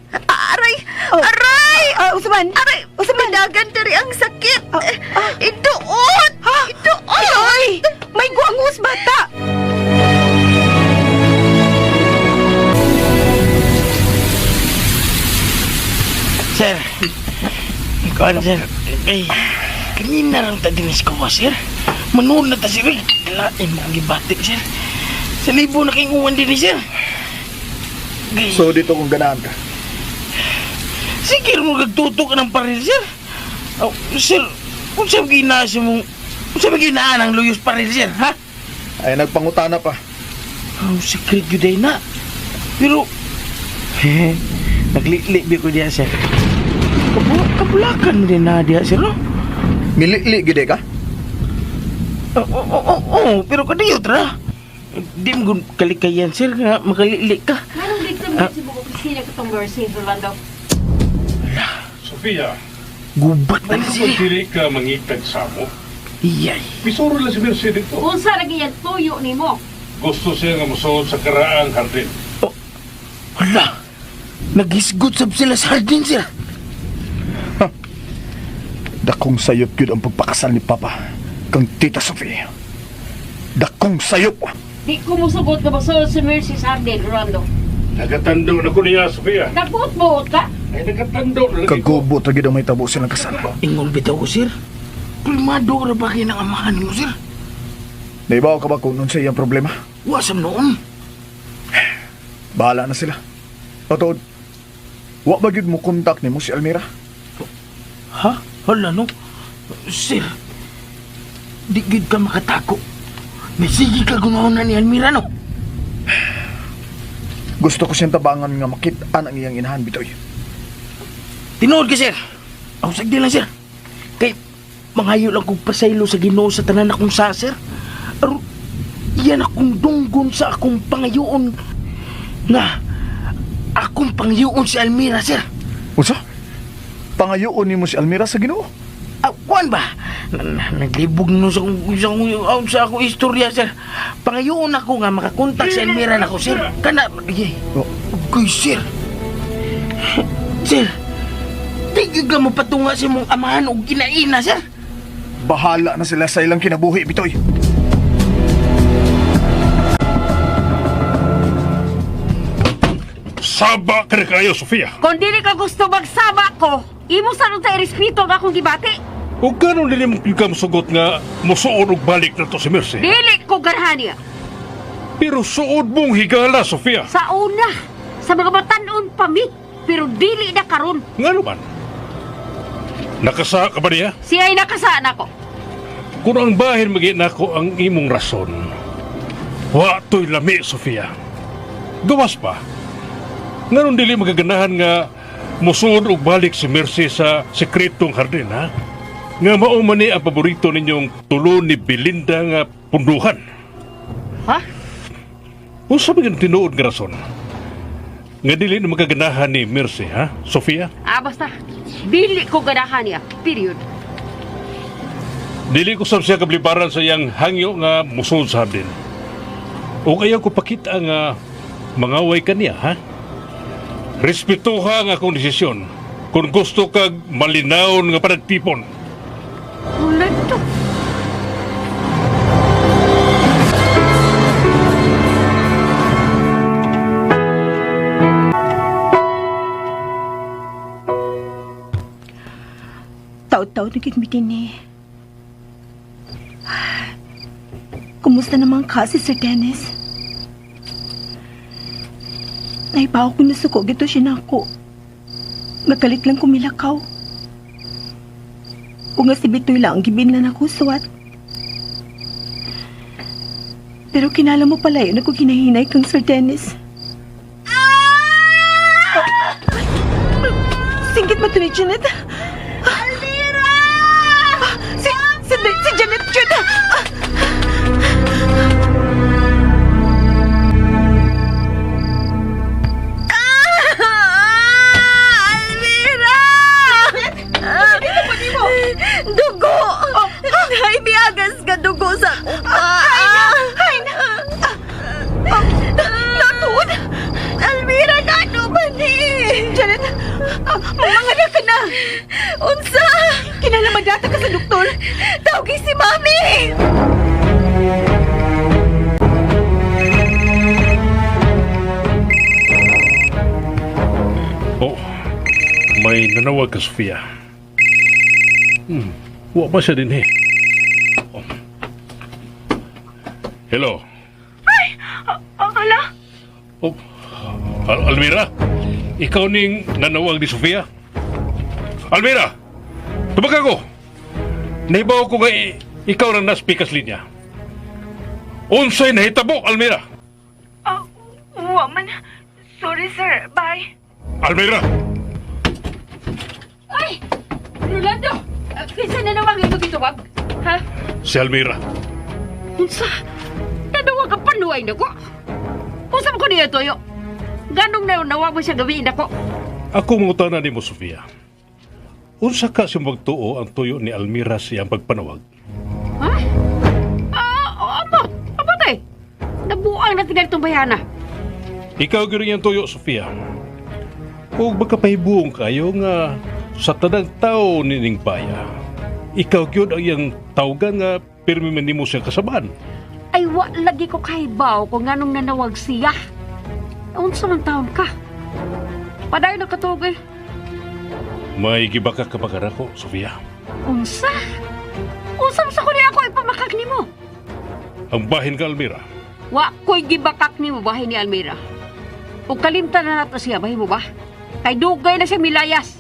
Aray! Oh. Aray! ah, Usman. Aray! Usman! Dagan diri ang sakit! Ah, ah. Iduot! Iduot! Ay, ay! May guangus bata! Sir, kuan sir. Ay, kanina lang ta dinis ko ba, sir? Manuod na ta, sir. Ay, Lain mo kong gibati, sir. Sa libo na kayong uwan din, eh, sir. Ay, So dito kung ganahan ka. sige mo gagtutok ng paril, sir. Oh, sir, kung saan ginasa mong... Kung saan ginaan ang luyos paril, sir, ha? Ay nagpangutana pa. Oh, secret yun day na. Pero, naglili ko diya, sir. Kabulakan mo din na diya, sir, no? Milili gid ka? Oo, oo, oo, pero kadiyot ra. Di mo gun kalikayan, sir, nga makalili ka. Anong dito mo sa buong opisina ko tong Mercy, Rolando? Sofia, Gubat na ano ni sir. ba dili ka mangitag sa mo? Iyay. Misuro lang si Mercy dito. Unsa lagi yan tuyo nimo? Gusto siya nga musuod sa karaang hardin. Hala. Naghisgot sab sila sa hardin, sir. Dakong sayop gyud ang pagpakasal ni Papa kang Tita Sofia. Dakong sayop. Di ko musugot ka basuod si Mercy sa hardin, Rolando. Nagatando na ko niya, Sofia. Nagbuot-buot ka? Ay, nagatando na lagi ko. Kagubot ra gyud ang may tabo silang kasal. Ingon bitaw ko, sir. Kulmado ra ba kayo ng amahan mo, sir? Naibaw ka ba kung unsa iyang problema? Wasam noon. Bahala na sila. Patuod, wa ba gyud mo kontak nimo si Almira? Ha? Hala, no? Sir, di gyud ka makatako. Nasige ka gumawa na ni Almira, no? Gusto ko siyang tabangan nga makit-an ang iyang inahan bitoy. Tinuod ka, sir. Ako sagdi lang, sir. Kay, mangayo lang kong pasaylo sa Ginoo sa tanan akong sa, sir. Aron, iyan akong dunggon sa akong pangayoon nga akong pangayoon si Almira, sir. Unsa? Pangayoon nimo si Almira sa Ginoo? Ah, kuan ba? Naglibog no sa akong istorya, sir. Pangayoon ako nga makakontak si Almira nako, sir. Kana, ay, Oh. Uy, sir. Sir, Di gyud ka mo patunga sa imong amahan og inaina, sir. Bahala na sila sa ilang kinabuhi, Bitoy. Saba ka na kayo, Sofia. Kung dili ka gusto magsama ko, imo sa nung sa irespeto ang akong gibati. Ug kanon dili mo ka musugot nga musuod og balik na to si Mercy. Dili ko ganahan niya. Pero suod mong higala, Sofia. Sa una, sa mga batanon pa mi, pero dili na karon. Ngano man? Nakasa ka ba niya? Siya'y nakasaan ako. Kung ang bahin magi nako ang imong rason, wa to'y lami, Sofia. Gawas pa. Nganon dili magaganahan nga musuod og balik si Mercy sa sekretong hardin, ha? Nga mao man ni ang paborito ninyong tulo ni Belinda nga punduhan. Ha? Unsa ba gyud tinuod nga rason? Nga dili na magaganahan ni Mercy, ha? Sofia? Ah, basta. Dili ko ganahan niya. Period. Dili ko sab siya kablibaran sa iyang hangyo nga musuod sa hardin. O ayaw ko pakita nga mangaway ka niya, ha? Respetuha ang akong desisyon kung gusto kag malinawon nga panagtipon. Ulan to. Taot-taot na gid mi dinhi. Kumusta naman ka si Sir Dennis? Naibaw ko na suko gito siya nako. Nagalit lang kumilakaw. O nga si Bitoy lang ang gibinlan ako suwat. Pero kinala mo pala yun ako kinahinay kang Sir Dennis. Ah! Singgit mo to ni Janet. Almira! Si Janet, Janet! Ah! Almira! Dugo! Ay, miagas ka dugo sa akong paa. Ay, na! Natuod! Almira, kano ba ni? Janet, manganak ka na! Unsa? Kinahanglan magdata ka sa doktor! Tawgi si Mami! Oh, may nanawag ka, Sofia. Wa pa siya din eh. Oh. Hello. Ala? Oh, Almira? Ikaw ning nanawag ni Sofia? Almira! Tumag ako! Nahibaw ko nga ikaw nang naspikas linya. Unsay nahitabo, Almira? Wa man. Sorry, sir. Bye. Almira! Ay! Rolando! Kinsa na nawag imo gitubag? Ha? Si Almira. Unsa? Nanawag ang panuay nako. Unsa man ko niya toyo? Ganong nawag mo siya gabiin ako? Ako mangutana nimo, Sofia. Unsa ka sa magtuo ang tuyo ni Almira sa iyang pagpanawag? Ha? Ah, amo! Amo tay! Nabuang na tingal itong bayana. Ikaw gyud ang iyang tuyo, Sofia. Ug magkapahibuong kayo nga sa tanang tao nining baya. Ikaw gyud ang iyang tawgan nga pirmi man nimo siya kasaban. Ay, wa lagi ko kahibaw kung anong nanawag siya. Unsa man taon ka? Padayon ang katuog eh. May gibaka ka ba ko, Sofia? Unsa? Unsa man sa ko niya ako ipamakak nimo? Ang bahin ka, Almira. Wa ko'y gibakak nimo bahin ni Almira. Ug kalimtan na nato siya, bahin mo ba? Kay dugay na siya milayas.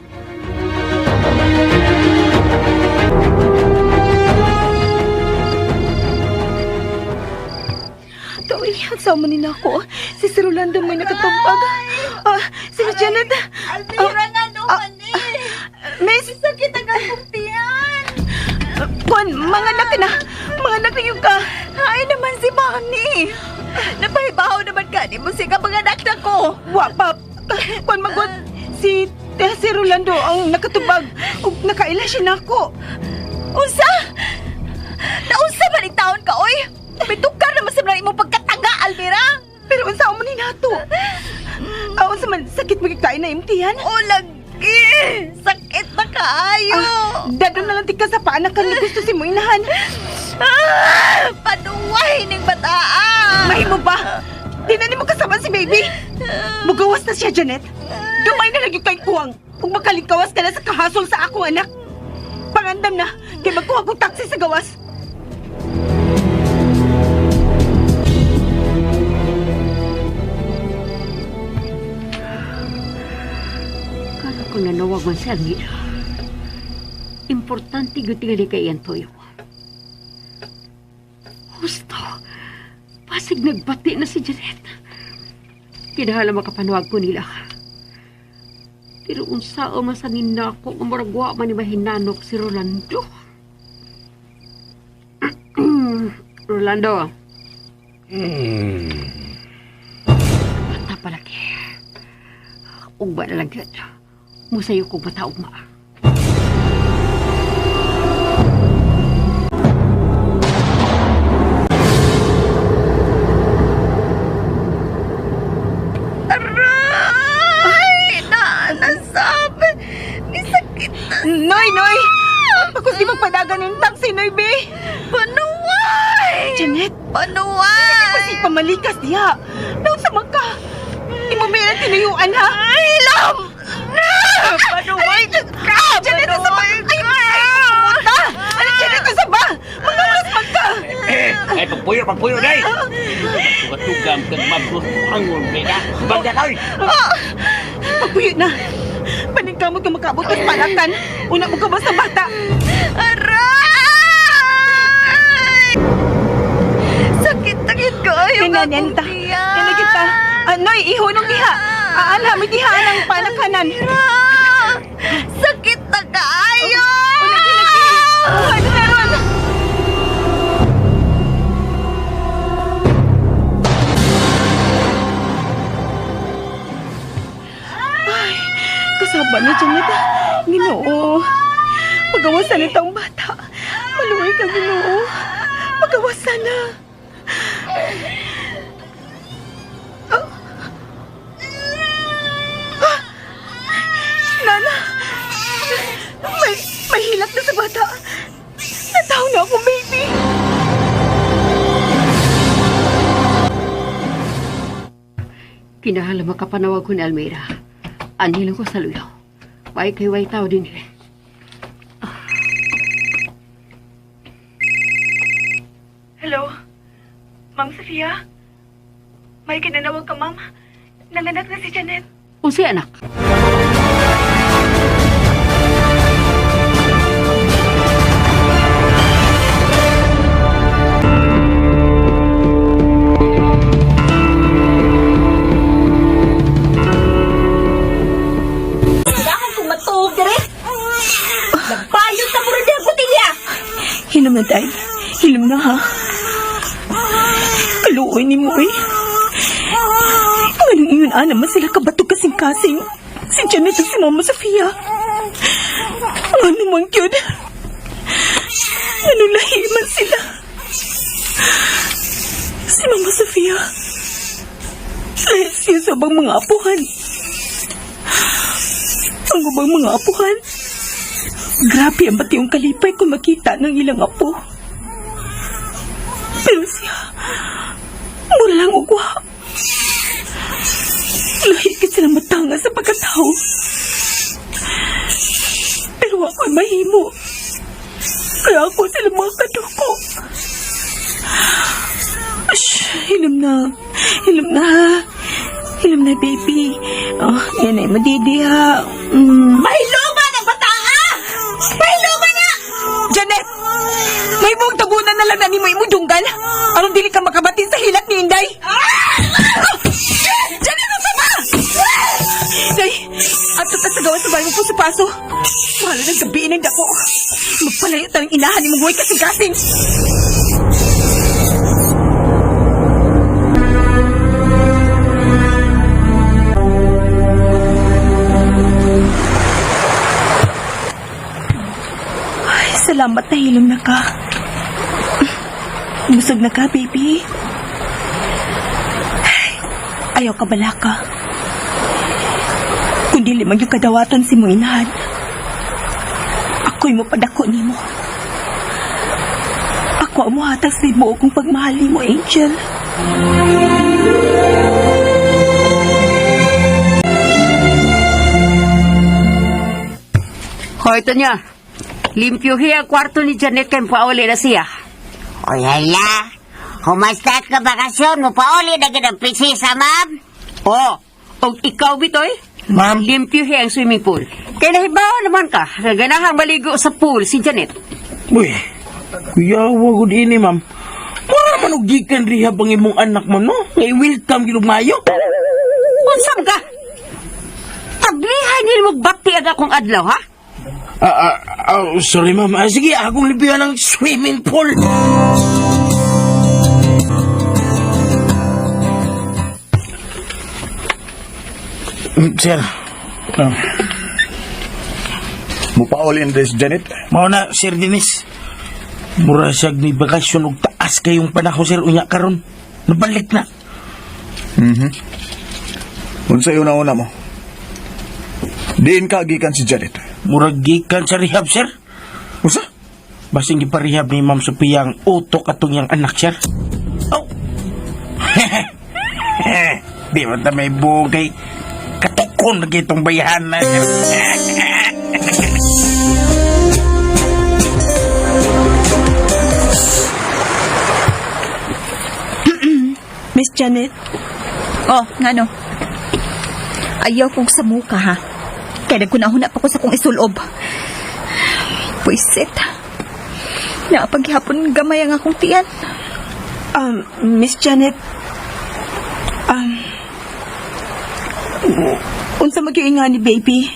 Tawi, sa man ni nako. Si Sir Rolando may nakatumpag. Ah, si Miss Janet. Almira, nga naman eh. Miss, Sakit ang akong tiyan. Kwan, mga anak na. Mga anak na yung ka. Ay naman si Mami. Napahibaw naman ka ni mo siya mga anak na ko. Wa pa. Kwan, magwat. Si si Rolando ang nakatubag. Ug nakaila siya nako. Unsa? Naunsa ba ni taon ka, oy? Bitukar naman sa mga imong pagkatanga, Almira. Pero unsa mo ni nato? Unsa man sakit magikain na imtihan? O lag. Lagi! Sakit na kaayo! Dado na lang tika sa paanak kan gusto si mo inahan. Ah! Panuway ning bataa! Mahimo ba? Di na nimo kasama si baby. Mugawas na siya, Janet. Dumay na lagi kay kuwang. Kung makalingkawas ka na sa kahasol sa akong anak. Pangandam na, kay magkuha kong taxi sa gawas. Kala ko nanawag man si Almira. Importante gyud tingali kay iyang toyo. Husto. Pasig nagbati na si Janet. Kinahala makapanuwag ko nila. Pero unsa o masanin na ako nga murag wa man ni mahinanok si Rolando. Rolando. Bata palagi. Ugma na lang yun. Musayo ko bata ugma. Aray! Na, nasab! Ni sakit na! Noy, Noy! Pagkus di magpadagan yung taxi, Noy, be! Panuway! Janet! Panuway! Kasi pamalikas diha. Naon sa ka? Imo may na tinuyuan, ha? Ay, lam! Na! Panuway ka! Janet, sa ba? Ay, ay, pumunta! Ano, Janet, sa ba? Magawas man ka! Ay, pagpuyo, pagpuyo, day! Tugatugam kag mabros angon, beda. Bagda ka, oy! Pagpuyo na. Paningkamot ka makaabot sa palakan. Una mo ka ba sa bata? Aray! Sakit-sakit kaayo Nana, nga nenta. akong tiyan. Nana kita. Anoy, ihunong diha. Aalhamit diha ang panakanan. Sakit na kaayo! Una, lagi. Ano na ron? Ay, kasaba ni Janet. Ginoo. Pagawasan na taong bata. Maluway ka, Ginoo. Pagawasan na. Ah. Ah! Nana! May hilak na sa bata. Nataw na ako, baby. Kinahala makapanawag ko ni Almira. Anhilang ko sa luyo. Way kay way tao din eh. Hello? Ma'am Sofia? May kinanawag ka, ma'am. Nanganak na si Janet. Unsay anak? Dahan kong matuog dire. Nagbayot na mo rin ang botilya. Hilom na, Day. Hilom na, ha? Kaluoy ni mo, eh. Kung anong iyon, ana, man sila kabatog kasing-kasing. Si Janet at si Mama Sofia. Ano man yun? Ano lahi man sila? Si Mama Sofia. Lahi siya sa ubang mga apuhan. Ang ubang mga apuhan. Grabe ang bati yung kalipay kung makita ng ilang apo. Pero siya, mura lang ugwa. Lahi ka sila matanga sa pagkatao. Pero ako'y mahimo. Kaya ako sila mga kaduko. Shh, hilom na. Hilom na. Hilom na, baby. Oh, yan ay madidi ha. Mm. Mahiluman ang bataa! Mahiluman na! Janet! May buong tabunan na lang na ni mo imudunggan. Aron dili ka makabatin sa hilat ni Inday. Ah! Janet, ang sama! Day, ato ta sa gawas sa bahay mo po sa paso. Mahalo ng gabi ng dako. Magpalayo tayong inahan ni mong kasing-kasing. Ay, salamat na hilom na ka. Busog na ka, baby. Ay, ayaw ka bala ka. Kung dili man yung kadawaton si mong inahan, ako'y mopadako nimo. Ako ang muhatag sa imo kung pagmahal nimo, Angel. Hoy, Tonya. Limpyuhi ang kwarto ni Janet kay pauli na siya. Oy, hala. Humasta ka bakasyon mo pauli na gid ang prinsesa, ma'am. Oh, og ikaw bitoy? Ma'am. Limpyuhi ang swimming pool. Kay nahibaw naman ka, naganahang maligo sa pool si Janet. Uy, kuya, wag ini, ma'am. Mura man og gikan rehab ang imong anak mo, no? Ngay welcome gid og maayo. Unsam ka? Tablihan nil mo bati ang akong adlaw, ha? Sorry, ma'am. Sige, akong libihan ang swimming pool. Sir, Mupauli na si Janet. mao na, Sir Dennis. Mura siya ni bakasyon og taas kayong panahon, sir. Unya karon. Nabalik na. Unsay una-una mo? Diin ka gikan si Janet. Murag gikan sa rehab, sir. Usa? Basing giparehab ni Ma'am Sophia ang utok atong iyang anak, sir. Oh. Di ba ta may bugay? Katukon na itong bayahan na, sir. Miss Janet, Oh, ngano? Ayaw kong sa muka, ha? Kaya nagkunahuna pa ko sa kong isulob. Pwisit. Naapaghapon gamay ang akong tiyan. Miss Janet, unsa magyuinga ni baby?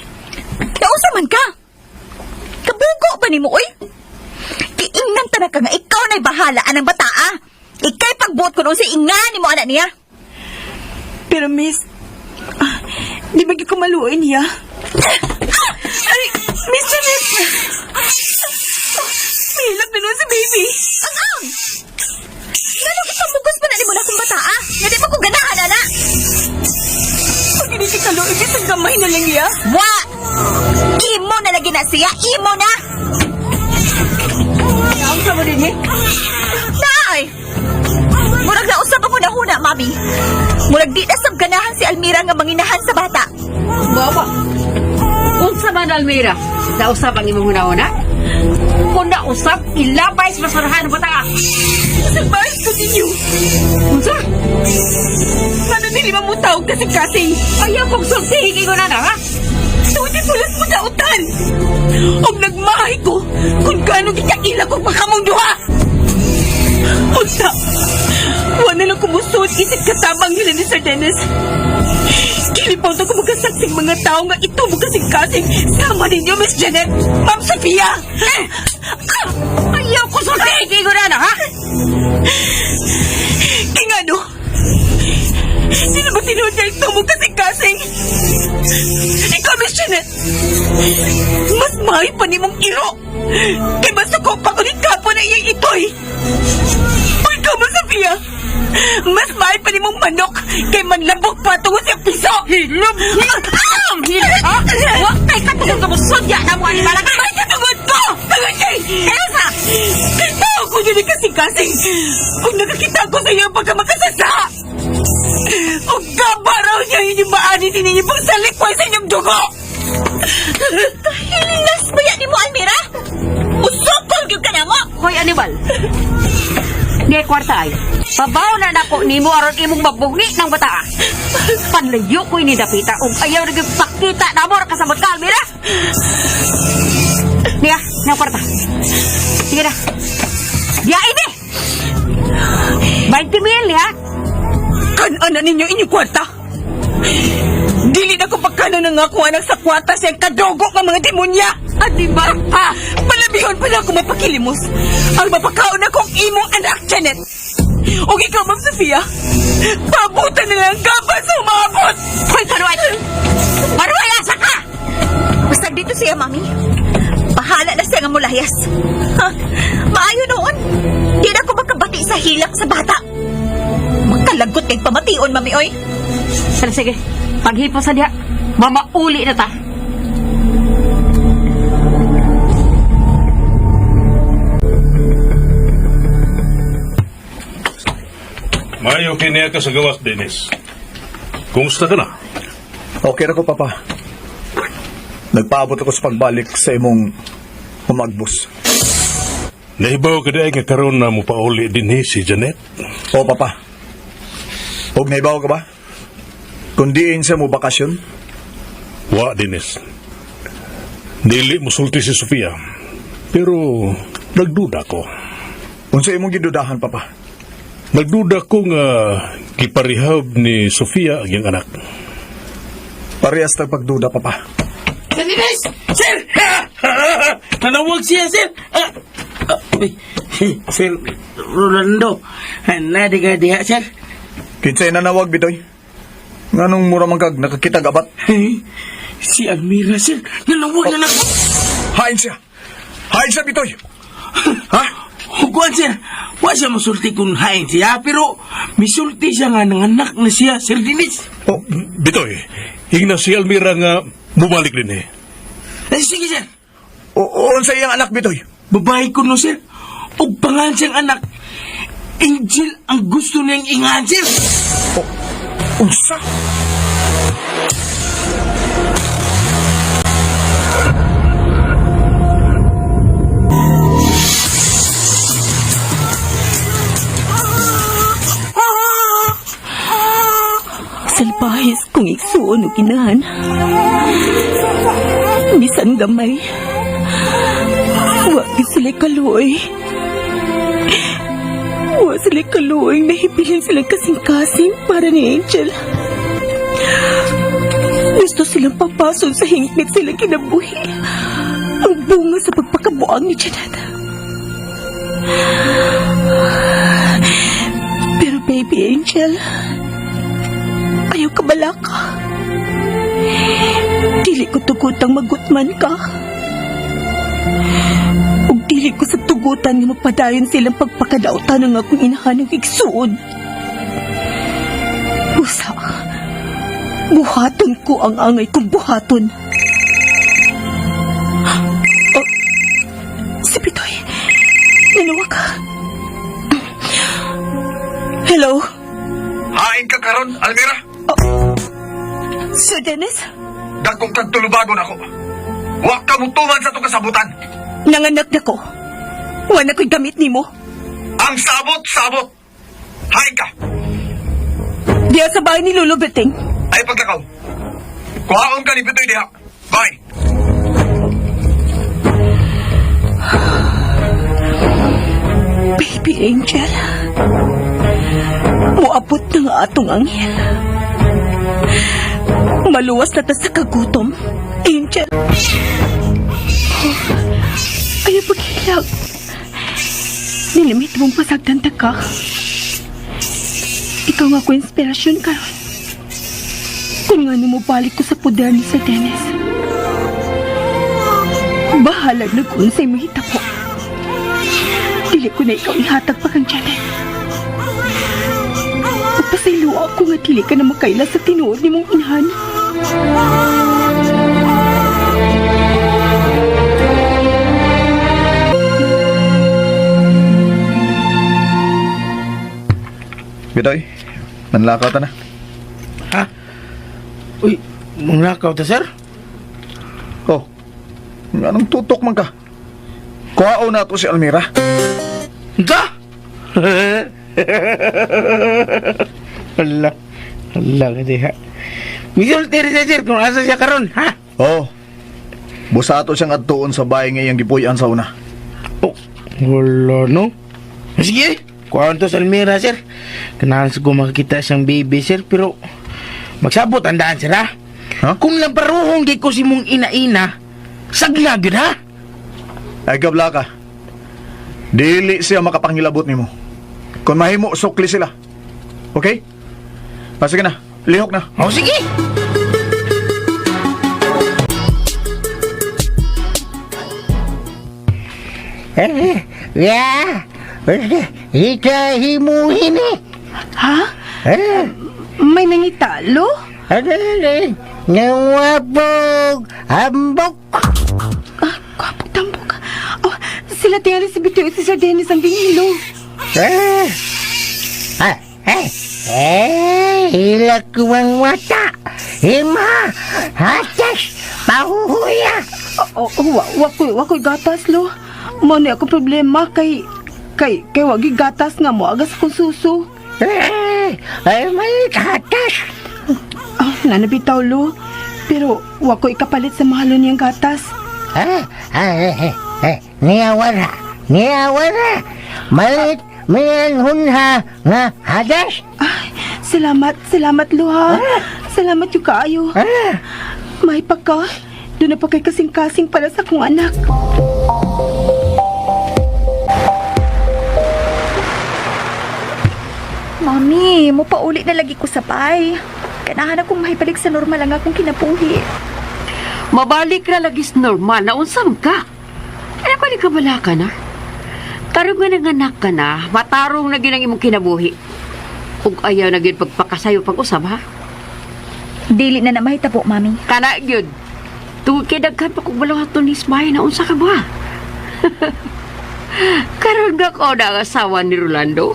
Nausa man ka! Kabugo ba nimo, oy? Kiingnan ta na ka nga ikaw na'y bahala anang bataa. Ika'y pagbuot ko noon sa inga ni mo anak niya. Pero miss, di ba gyud ko maluoy niya? Ay, Miss Janet! Mahilak na nun si baby. Ang ang! Ngano ipamugos pa na nimo na akong bataa? Nga di mo ko ganahan, ana! Pag hindi si kaluoy, bisag gamay na lang niya. Wa! Imo na lagi na siya! Imo na! Unsa mo din, eh? Nay! Murag na usap ako na huna, mami. Murag di na sab ganahan si Almira nga manginahan sa bata. Bawa. Unsa man, Almira? Nausap ang imong hunahuna? Kung nausap, ilabay sa basurahan ang bata. Salbahin ko ninyo. Unsa? Ano nili mo tawag kasing-kasing? Ayaw kong sultihin ko na na, ha? Tuwid sulas mo dautan. Og nagmahay ko kung gaano gikaila kong makamong duha. Unsa, wa na lang kumusod isip katabang nila ni Sir Dennis. Kilipaw na kumagasaksing mga tao nga ito mo kasing-kasing. Sama ninyo, Miss Janet, Ma'am Sophia. Eh! Ayaw kong sultihin ko na na, ha? Kaya ano? Sino ba tinuod niya ito mo kasing-kasing? Ikaw, Miss Janet! Mas mahay pa ni mong iro! Kay basta ko pa kulit kapo na iyang itoy! O ikaw, Ma'am Sophia! Mas mahay pa ni mong manok kay manlabok pa tungo sa piso! Hilom! Hilom! Hilom! Ha? Huwag kay katungod ka mo sudya na mo animal ka! Ay, katungod ko! Tungod kay! Elsa! Kay tao ko yun kasing-kasing! Kung nakakita ko sa iyo pagka makasasa! O gabaraw niya inyong maani ninyo pagsalikwa sa inyong dugo! Kahilas ba yan nimo, Almira? Usokol gyud ka na mo! Hoy, animal! Di kwarta ay. Pabaw na nako nimo aron imong mabungi ng bata. Panlayo ko ini dapita ug ayaw na gyud pakita na mo kasabot ka, Almira. Niya, na kwarta. Sige na. Diya ini. 20 mil ha. Kanan na ninyo inyong kwarta! Dili na ko pagkanon ng akong anak sa kwarta siyang kadugo ng mga demonya! At di ba? Ha? Palabihon pa na ako mapakilimos! Ang mapakaon ako ang imong anak, Janet! O ikaw, Ma'am Sofia, pabutan na lang ang gabas umabot! Hoy, paruay! Paruay, asa ka! Basta dito siya, mami. Bahala na siya nga mulayas. Ha? Maayo noon. Di na ako makabati sa hilak sa bata. Makalagot kay pamation, mami, oy. Sige, sige. Paghipo sa diha. Mamauli na ta. Mayo kiniya ka sa gawas, Dennis. Kumusta ka na? Okay ra ko, Papa. Nagpaabot ako sa pagbalik sa imong humagbos. Nahibaw ka di ay nga karon na mupauli din si Janet. Oo, Papa. Huwag naibaw ka ba? Kung diin siya mo bakasyon, Wa, Dennis. Dili musulti si Sofia. Pero nagduda ko. unsa imong gidudahan, Papa? Nagduda ko nga giparehab ni Sofia ang iyang anak. Parehas tag pagduda, Papa. Sir Dennis! Sir! Nanawag siya, sir! Uy, sir Rolando, nadi ka diha, sir? Kinsay nanawag, Bitoy? Nganong mura man kag nakakita gabat? Si Almira, sir. Nanawag na nako. Hain siya! Hain siya, Bitoy! Ha? Hukuan, sir. Wa siya masulti kung hain siya, pero misulti siya nga nanganak na siya, Sir Dennis. Oh, Bitoy, hingna si Almira nga mubalik din eh. Sige, sir. O, unsa iyang anak, Bitoy? Babae ko no, sir. Og pangalan siyang anak. Angel ang gusto niyang ingahan, sir. Unsa? Salbahis kung igsuon og inahan. Bisan gamay. Wa gyud sila kaluoy. Wa sila kaluoy nahibilin silang kasing-kasing para ni Angel. Gusto silang papason sa hingpit silang kinabuhi. Ang bunga sa pagpakabuang ni Janet. Pero baby Angel, ayaw ka balaka. Dili ko tugutang magutman ka. Ug dili ko sa tugutan nga magpadayon silang pagpakadautan ng akong inahan ng igsuod. Busa, buhaton ko ang angay kong buhaton. Oh, si Pitoy, nanawa ka. Hello, Hain ka karon, Almira? Sir Dennis? Dagkong kag tulubagon ako. Wa ka mo tuman sa itong kasabutan. Nanganak na ko. Wala ko'y gamit nimo. Ang sabot, sabot. Hain ka. Diya sa bahay ni Lolo Beting. Ay paglakaw. Kuhaon ka ni Bitoy diha. Bye. Baby Angel, muabot na nga atong anghel. Maluwas na ta sa kagutom, Angel. Oh, ayaw paghilag. Nilimit mong pasagdan ta ka. Ikaw nga ko inspirasyon karon. Kung nga mo balik ko sa poder ni Sir Dennis. Bahala na kung sa'y mahitabo. Dili ko na ikaw ihatag pa kang Janet. Pagpasaylo ako nga dili ka na makaila sa tinuod ni mong inahan. Bitoy, manlakaw ta na. Ha? Uy, manglakaw ta, sir? Oh, anong tutok man ka? Kuhaon na to si Almira. Da! Wala. Wala ka diha. Misulti rin siya, sir, kung asa siya karon, ha? Oh, busato siyang adtuon sa bahay nga iyang gipuy-an sa una. Oh, wala no. Sige, kuhaan to sa Almira, sir. Kanahan sa ko makakita siyang baby, sir, pero magsabot ang daan, sir, ha? Ha? Kung lamparuhong di ko si mong ina-ina, sagla gyud, ha? Ay gabla ka. Dili siya makapangilabot nimo. Kung mahimo, sukli sila. Okay? Ah, sige na. Lihok na. O, sige! Ya, ika himuhin eh. Ha? May nangitalo? Nangwapog hambok. Ah, gwapog tambok. Oh, sila tingali si Bitoy si Sir Dennis ang gihilo. Eh, ah, eh, eh, hilak ko ang mata. Hima, hatas, pahuhuya. Oh, oh, wa ko'y gatas, lo. Mo ni ako problema kay wagi gatas nga mo agas akong suso. Eh, ay may hatas. Ah, nanabitaw, lo. Pero wa ko ikapalit sa mahalo niyang gatas. Ah, ah, eh, eh, niyawara, niyawara. Malit, mayan hunha nga hadas. Ay, salamat, salamat, lo, ha. Salamat yung kaayo. Ah, May pa ka. Doon na pa kay kasing-kasing para sa akong anak. Mami, mupauli na lagi ko sa bay. Kanahan akong mahibalik sa normal ang akong kinabuhi. Mabalik na lagi sa normal na unsam ka. Ay, balik ka bala ka na. Tarong nga nanganak ka na, matarong na ginang imong kinabuhi. Ug ayaw na gyud pagpakasayo pag-usab, ha? Dili na na mahitabo, Mami. Kana gyud. Tungod kay daghan pa kog balawaton ni Ismay na unsa ka ba? Karon nga ko na ang asawa ni Rolando.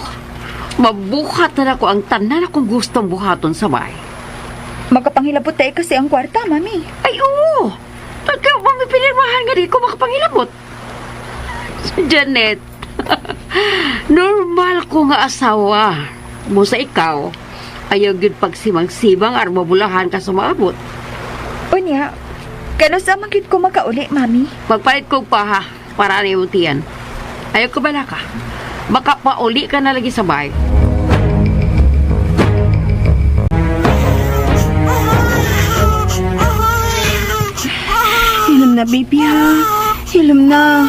Mabuhat na nako ang tanan akong gustong buhaton sa bahay. Magkapanghilabot tayo kasi ang kwarta, Mami. Ay, oo! Pagka mamipinirmahan nga di ko makapangilabot. Janet, normal ko nga asawa. Musa ikaw, ayaw gyud pagsimang-simang armabulahan ka sa maabot. Unya, kano sa man gyud ko makauli, Mami? Magpalit kog paha para na imong tiyan. Ayaw ko bala ka. Baka pauli ka na lagi sa bahay. Hilom na, baby, ha. Hilom na.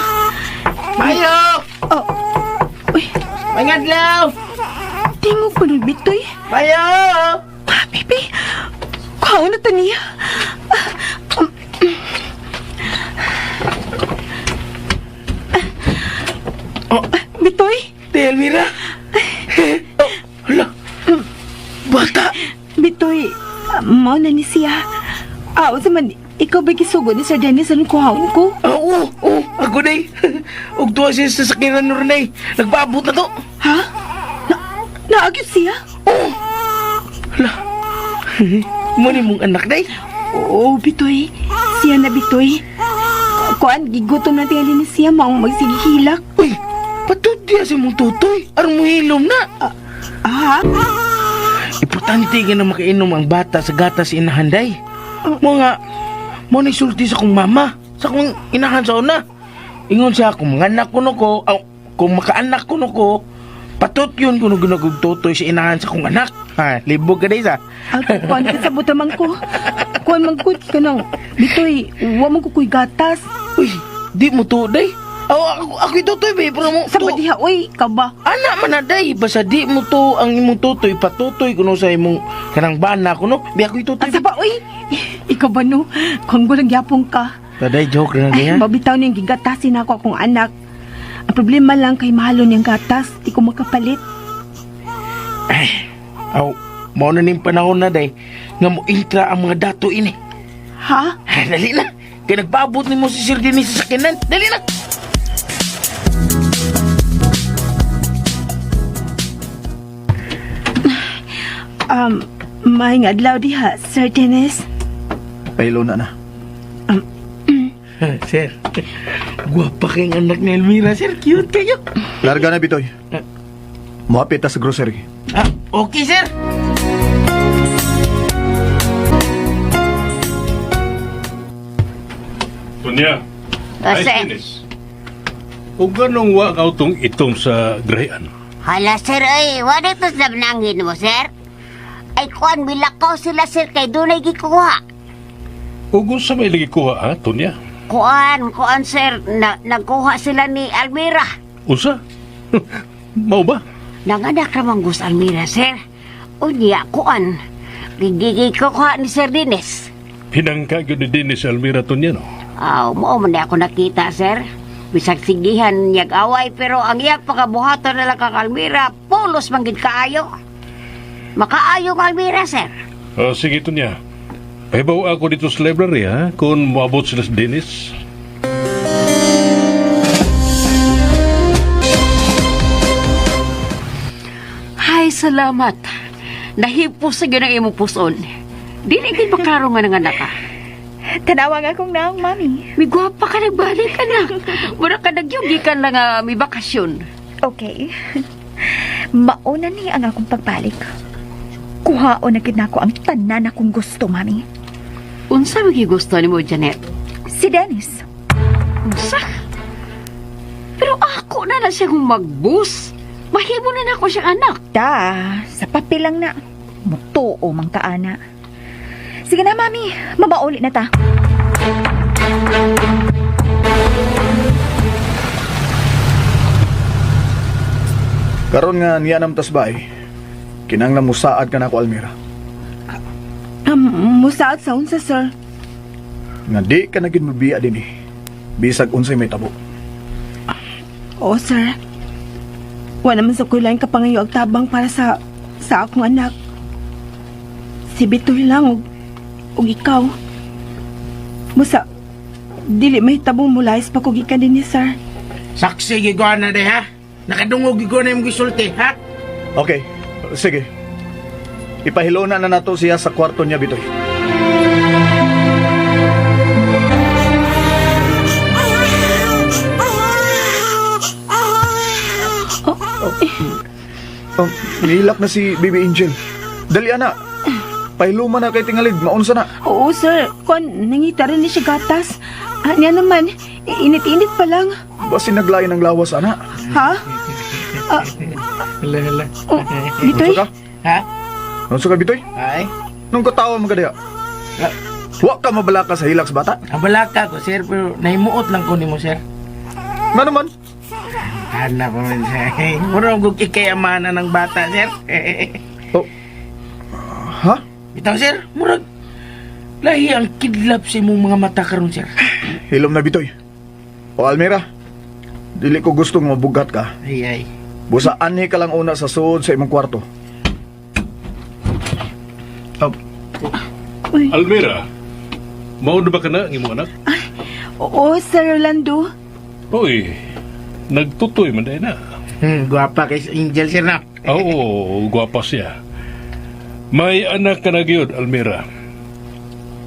Mayo! Oh. Uy, Mangadlaw! tingog ko ng Bitoy. Mayo! Ah, baby, kuha na to niya. Oh, Bitoy, Te Elmira! Oh, hala! Bata! Bitoy, mao na ni siya. Ah, unsa man, ikaw ba gisugo ni Sir Dennis anong kuhaon ko? Ah, oo, oo, ako day. Ug tuwa siya sa sakiran ni Renay. Nagpaabot na to. Ha? Na, naagyot siya? Oh! Hala. Mo ni mong anak day. Oo, Bitoy. Siya na, Bitoy. Kuan, gigutom na tingali ni siya, maong magsigihilak. Uy, patut diya si mong tutoy. Aron mo hilom na. Ah, Importante nga na makainom ang bata sa gatas inahanday. Mo nga, mo ni sulti sa kong mama, sa kong inahan sa una. Ingon siya, kung mga anak ko no ko, aw, kung makaanak ko no ko, patot yun kung ginagug tutoy sa inahan sa kong anak. Ha, libog ka day sa. ah, kuan ka sa butamang ko. Kuan man ko ka nang, Bitoy, wa man ko kuy gatas. Uy, di mo to, day. Aw, ako itutoy, be, pero mo, Sa badiha, oy, ka ba? Anak man na, day. Basta di mo to, ang imong tutoy, patutoy kuno sa imong kanang bana kuno. Bi ako itutoy. Asa ba, oy? Ikaw ba no? Kung gulang yapong ka. Taday, joke na Ay, mabitaw niyang gigatasin ako akong anak. Ang problema lang kay mahalo niyang gatas, di ko makapalit. Ay, aw, mao na ning panahon na day nga mo intra ang mga dato ini. Ha? Ay, dali na. Kay nagpaabot nimo si Sir Dennis sa sakinan. Dali na. May adlaw diha, Sir Dennis. Pahilo na na. Sir, guwapa kayong anak ni Elmira, sir. Cute kayo. Larga na, Bitoy. Muhapit ta sa grocery. Ah, okay, sir. Tunya, Ah, ay sir. Dennis. Ug ganong wa ka tong itom sa grahian. Hala, sir, ay, wala to sa nangin mo, sir. Ay, kuan, milakaw sila, sir, kay dunay gikuha. Ug unsa may lagi kuha ha, Tunya? Kuan, kuan, sir, na, nagkuha sila ni Almira. Unsa? Mao ba? Nanganak ramang gus Almira, sir. Unya, kuan. Gigikuha ni Sir Dennis. Pinangka gyud ni Dennis Almira Tunya no. Aw, mao man na ako nakita, sir. Bisag sigihan niyag away, pero ang iyang pagabuhaton na lang kang Almira, pulos man gid kaayo. Makaayo ang Almira, sir. Oh, sige Tunya. Pahibaw ako dito sa library ha, kung moabot sila sa Dennis. Ay, salamat. Nahipos sa gyud ang imong puson. Dili gid maklaro nga nanganak ka. Tanawa nga akong naong, Mami. May gwapa ka nagbalik anak. Mura ka nagyugi ka lang nga may bakasyon. Okay. Mauna ni ang akong pagbalik. Kuhaon na gid nako ang tanan akong gusto, Mami. Unsa may gusto nimo, Janet? Si Dennis. Unsa? Pero ako na na siya kung magbus. Mahimo na nako siyang anak. Ta, sa papel lang na. Mutuo mang kaana. Sige na, Mami. Mabauli na ta. Karon nga niya nam tasbay, kinanglan musaad ka na ako, Almira. Musaad sa unsa, sir? Nga di ka na gid mabiya din eh. Bisag unsay may tabo. Oo, sir. Wala naman sa kulain kapangayo ang tabang para sa akong anak. Si Bitoy lang og ikaw. Musa, dili may tabong mulayas pa kog ikan din ni sir. Saksi giguan na de ha. Nakadungog giguan na imong gisulti ha. Okay, sige. Ipahilona na nato siya sa kwarto niya, Bitoy. Oh, nihilak na si Baby Angel. Dali ana. Pahiluma na kay tingalid, maunsa na. Oo, sir. Kung nangita rin ni siya gatas. Ah, niya naman, init-init pa lang. Basin naglain ang lawas ana. Ha? Ah, Hala hala. oh, Bitoy? Unsa ka? Ha? Unsa ka, Bitoy? Ay. Nung katawa mo ka diha? Wa ka mabalaka sa hilak sa bata? Kabalaka ko sir pero nahimuot lang ko nimo sir. Nga naman? Ana pa man sir. Mura og ikayamanan ng bata sir. Oh. Ha? Bitaw sir, murag lahi ang kidlap sa imong mga mata karon sir. Hilom na, Bitoy. O Almira, dili ko gustong mabugat ka. Ay ay. Busa anhi ka lang una sa suod sa imong kwarto. Oh, Almira, mao na ba ka na ang imong anak? Oo, Sir Rolando. Uy, nagtutoy man dahil na. Gwapa kay Angel sir na. Oo, gwapa siya. May anak ka na gyud, Almira.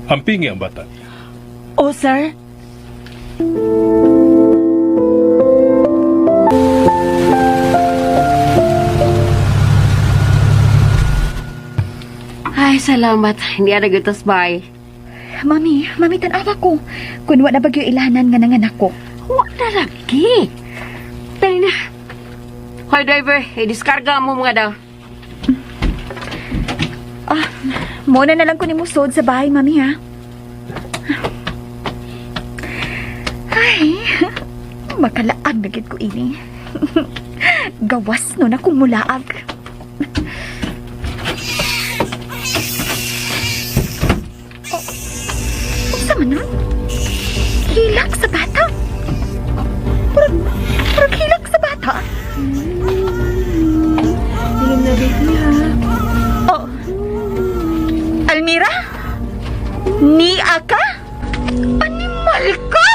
Ampingi ang bata. Oo, sir. Ay, salamat. Hindi ana gyud tas bay. Mami, mami, tanawa ko. Kun wa na bagyo ilanan nga nanganak ko. Wa na lagi. Dali na. Hoy, driver, i-diskarga mo mga daw. Ah, muna na lang ko ni musod sa bahay, Mami, ha? Ay, makalaag na gid ko ini. Gawas no na kung mulaag. Oh, unsa man nun? Hilak sa bata? Murag hilak sa bata? Hilom na, baby, ha? Oh. Almira? Ni ka? Animal ka?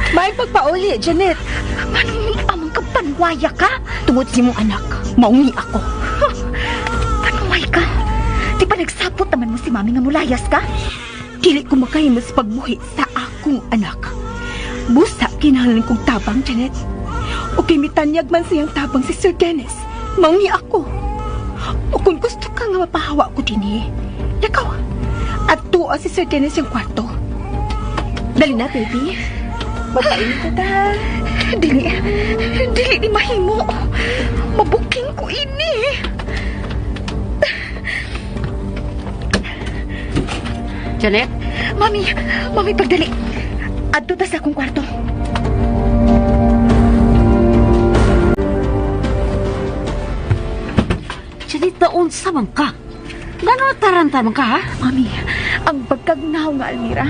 May pagpauli, Janet. Manong ni amang ka panwaya ka? Tungod si mong anak, maungi ako. Huh. Panway ka? Di ba nagsapot naman mo si mami nga mulayas ka? Dili ko makahimo sa pagbuhi sa akong anak. Busa kinahanglan kong tabang, Janet. O kay mitanyag man siyang tabang si Sir Dennis, maungi ako. O kung gusto ka nga mapahawa ko dinhi, lakaw. At tuwa si Sir Dennis yung kwarto. Dali na, baby. Magpainit na ta. Dili, dili ni mahimo. Mabuking ko ini. Janet? Mami, mami pagdali. Adto ta sa akong kwarto. Janet, naunsa man ka? Ngano taranta man ka, ha? Mami, ang pagkagnaw nga Almira,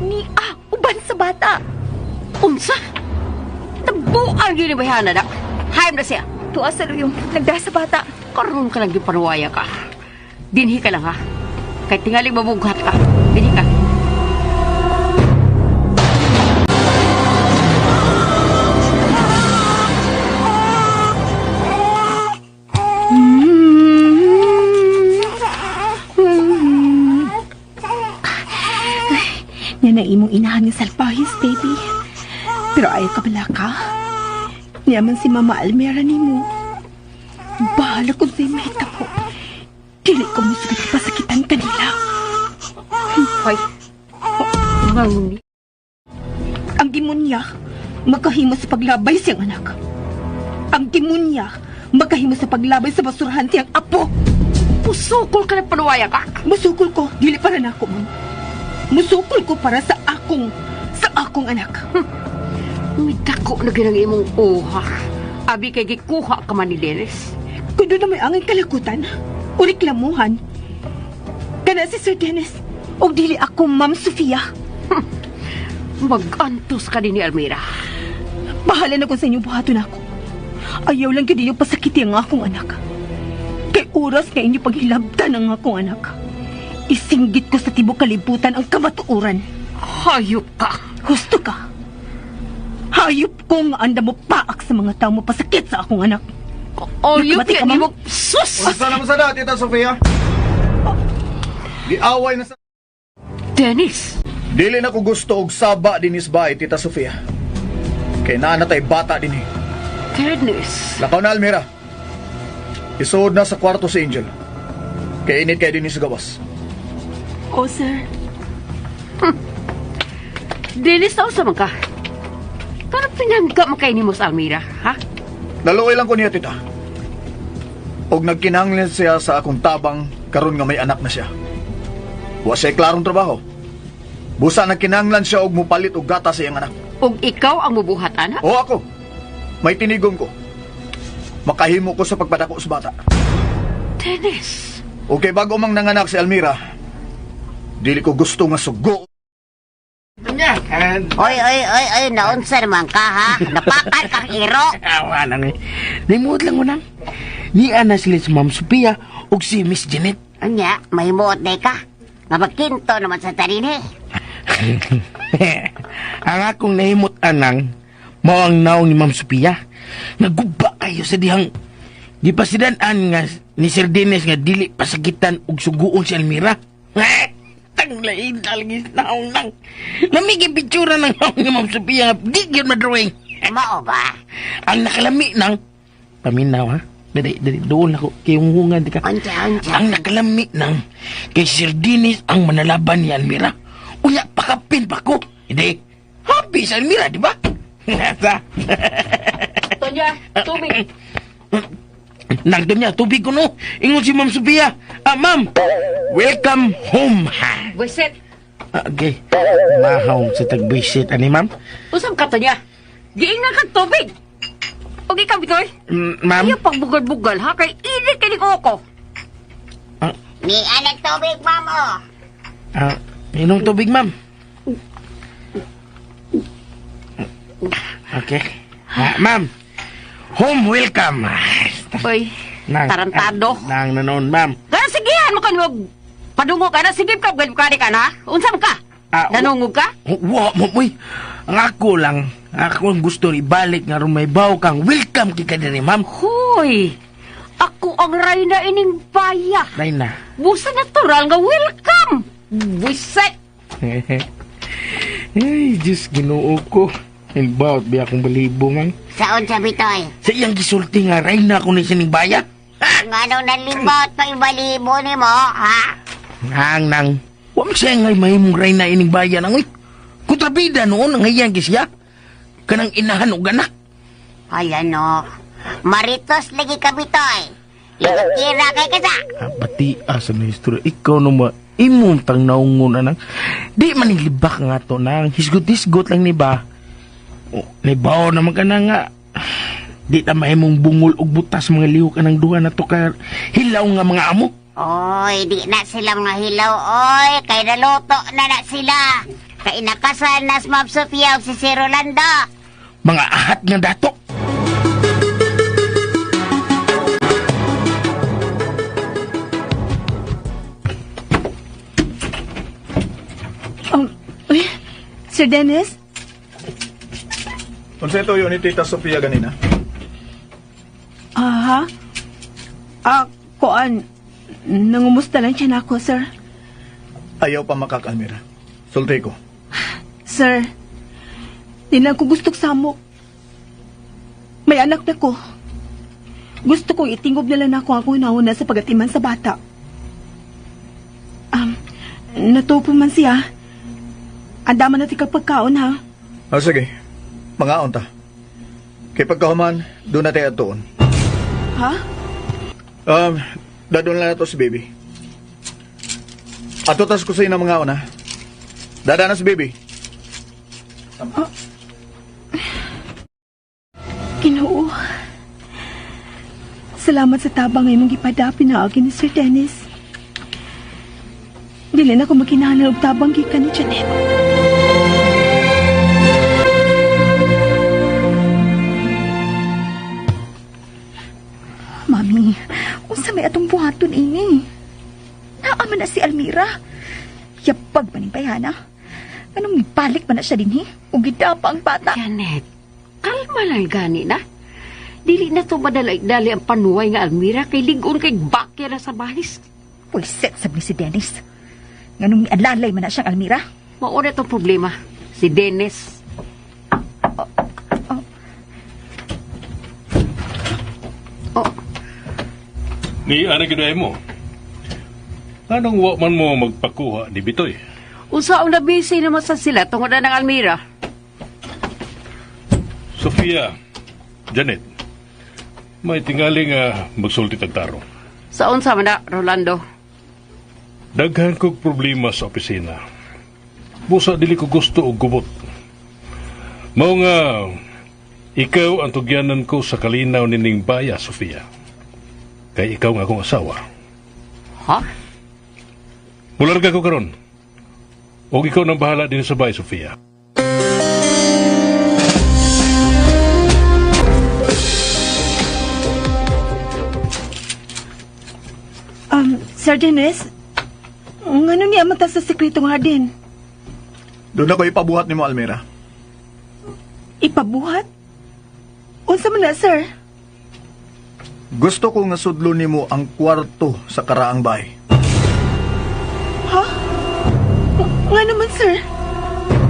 ni ah, uban sa bata. Unsa? Nabuang yun ni Bayhana na. Hayam na siya. Tuwa sa luyong, nagda sa bata. Karoon ka lang yung panuwaya ka. Dinhi ka lang, ha? Kay tingali mabughat ka. Dili ka. Yan ang imong inahan nga salpahis, baby. Pero ayaw ka bala ka. Niya man si Mama Almera nimo. Bahala kung sa'yo mahitabo. Dili ko musugat pasakitan kanila. Hoy. Ngani. Ang demonya, makahimo sa paglabay siyang anak. Ang demonya, makahimo sa paglabay sa basurahan siyang apo. Pusukol ka na panuwaya ka. Musukol ko, dili para nako, ma'am. Musukol ko para sa akong anak. Midako na ginang imong uha. Abi kay gikuha ka man ni Dennis. Kung doon na may angin kalakutan o reklamuhan, kana si Sir Dennis, o dili ako, Ma'am Sofia. Mag-antos ka din ni Almira. Bahala na kung sa inyong buhaton ako. Ayaw lang gyud ninyo pasakiti ang akong anak. Kay oras nga inyo paghilabtan ang akong anak. Isinggit ko sa tibok kalibutan ang kamatuoran. Hayop ka. Husto ka. Hayop ko nga anda mo paak sa mga tao mo pasakit sa akong anak. Oyop Nakabati ka ka, ma'am? mo. Sus! Unsa naman sa da, Tita Sofia? Giaway na sa... Dennis! Dili na ko gusto og saba dinis bahay, Tita Sofia. Kay naa na tay bata dinhi. Dennis! Lakaw na, Almira. Isuod na sa kwarto si Angel. Kay init kay dinhi sa gawas. Oh, sir. Dennis, nausa man ka. Pero pinangga mo kay nimo sa Almira, ha? Naluoy lang ko niya, Tita. Og nagkinahanglan siya sa akong tabang karon nga may anak na siya. Wa siya klarong trabaho. Busa nagkinahanglan siya og mupalit og gata sa iyang anak. Ug ikaw ang mubuhat, ana? O ako, may tinigong ko. Makahimo ko sa pagpadako sa bata. Dennis! Okay, bago mang nanganak si Almira, dili ko gusto nga sugo. Oy, oy, oy, oy, naunsa naman ka ha? Napakal kang iro. Awa nang eh. Limuot lang mo nang. Niya na sila si Ma'am Sophia ug si Miss Janet. Unya, mahimuot na ka. Nga magkinto naman sa tarini. Ang akong nahimot anang mao ang naong ni Ma'am Sophia. Naguba kayo sa dihang di pasidan-an nga ni Sir Dennis nga dili pasakitan og suguon si Almira. Eh, tanglain talgis naong nang. Lamig pictura ng naong ni Ma'am Sophia nga di gyud madrawing. Mao ba? Ang nakalami nang paminaw ha. Dali, dali, doon ako. Kayong hungan, di ka. Unsa, unsa. Ang nakalami nang kay Sir Dennis ang manalaban ni Almira. Unya, pakapin pa ko. Hindi. Happy sa Almira, di ba? Nasa. Tonya, tubig. Nagdon niya, tubig ko no. Ingon si Ma'am Sophia. Ah, ma'am, welcome home. Ha. Buisit. Ah, okay. Mahaw sa tagbisit. Ani, ma'am? Usam ka, Tonya. Giing na kang tubig. Ug ikaw, Bitoy. Mm, ma'am? Ayaw pagbugal-bugal, ha? Kay init kay ni ko. Ah, Ni anak tubig, ma'am, oh. ah, inom tubig, ma'am. Okay. Ah, ma'am, home welcome. Oy, Nang, tarantado. Ah, nang nanoon, ma'am. Kaya sigihan mo kanwag. Padungo ka na, sige ka, galip ka ka na. Unsa man ka? Ah, Nanungog ka? Wa mo moy. Ang ako lang, ako ang gusto ibalik nga ron may baw kang welcome kay ka diri, ma'am. Hoy, ako ang rayna ining baya. Day na. Busa natural nga welcome. Buisit. Ay, Diyos, ginoo ko. Hilbaot biya akong balibo, man. Sa unsa bitoy? Sa iyang gisulti nga, rayna ko ni sining baya. Ngano nalimot pa ibalibo nimo, ha? Nang, nang. Wa man siya nga mahimong rayna ining baya nang, uy. Kontrabida noon, ang iyang gisya. Kanang inahan og anak. Ay ano, maritos lagi ka bitoy. Kira kay kasa. Ah, pati asa na istorya. Ikaw no ma, imong tang naungon anang. Di man ni libak nga to nang. Hisgot-hisgot lang ni ba. O, nibaw naman ka na nga. Di ta mahimong bungol og butas mga lihok anang duha na to ka hilaw nga mga amo. Oy, di na sila mga hilaw, oy. Kay naluto na na sila. Kay nakasal na si Ma'am Sofia ug si Sir Rolando. Mga ahat nga dato. Sir Dennis? Unsa ito yun ni Tita Sofia ganina? Aha. Ah, kuan. Nangumusta lang siya nako, sir. Ayaw pa makak, Almira. Sulti ko. Sir, di lang ko gustog samok. May anak na ko. Gusto kong itingob na lang ako ang nauna sa pagatiman sa bata. Natupo man siya. Ang dama na tika pagkaon, ha? Ah, sige. Mangaon ta. Kay pagkahuman, doon na tayo atuon. Ha? Dadon lang na to si baby. Ato tas ko sa ina mga ha. Dada na si baby. Ginoo. Salamat sa tabang nga imong gipadapin na ni Sir Dennis. Dili na ko makinahanglan og tabang gikan ni Janet. Mami, unsa may atong buhaton ini? Naa man na si Almira. Yapag man ning bayhana. Anong balik man na siya dinhi? Ug gidapa ang bata. Janet, kalma lang gani na. Dili na to madali ang panuway nga Almira kay ligon kay bakya na sa bahis. Pulset sab ni si Dennis. Nganong mialalay man na siyang Almira? Mauna itong problema. Si Dennis. Oh. Ni ana gid mo. Anong wa man mo magpakuha ni Bitoy? Unsa ang nabisi naman sa sila tungod na ng Almira? Sofia, Janet, may tingali nga magsulti tag tarong. Sa unsa man na, Rolando? Daghan kog problema sa opisina. Busa dili ko gusto og gubot. Mao nga ikaw ang tugyanan ko sa kalinaw nining baya, Sofia. Kay ikaw nga akong asawa. Ha? Mularga ko karon. Og ikaw nang bahala din sa bahay, Sofia. Sir Dennis, ngano niya mata sa sekretong hardin? Doon ako ipabuhat ni mo, Almira. Ipabuhat? Unsa man na, sir? Gusto ko nga sudlo nimo ang kwarto sa karaang bahay. Ha? Nga naman, sir?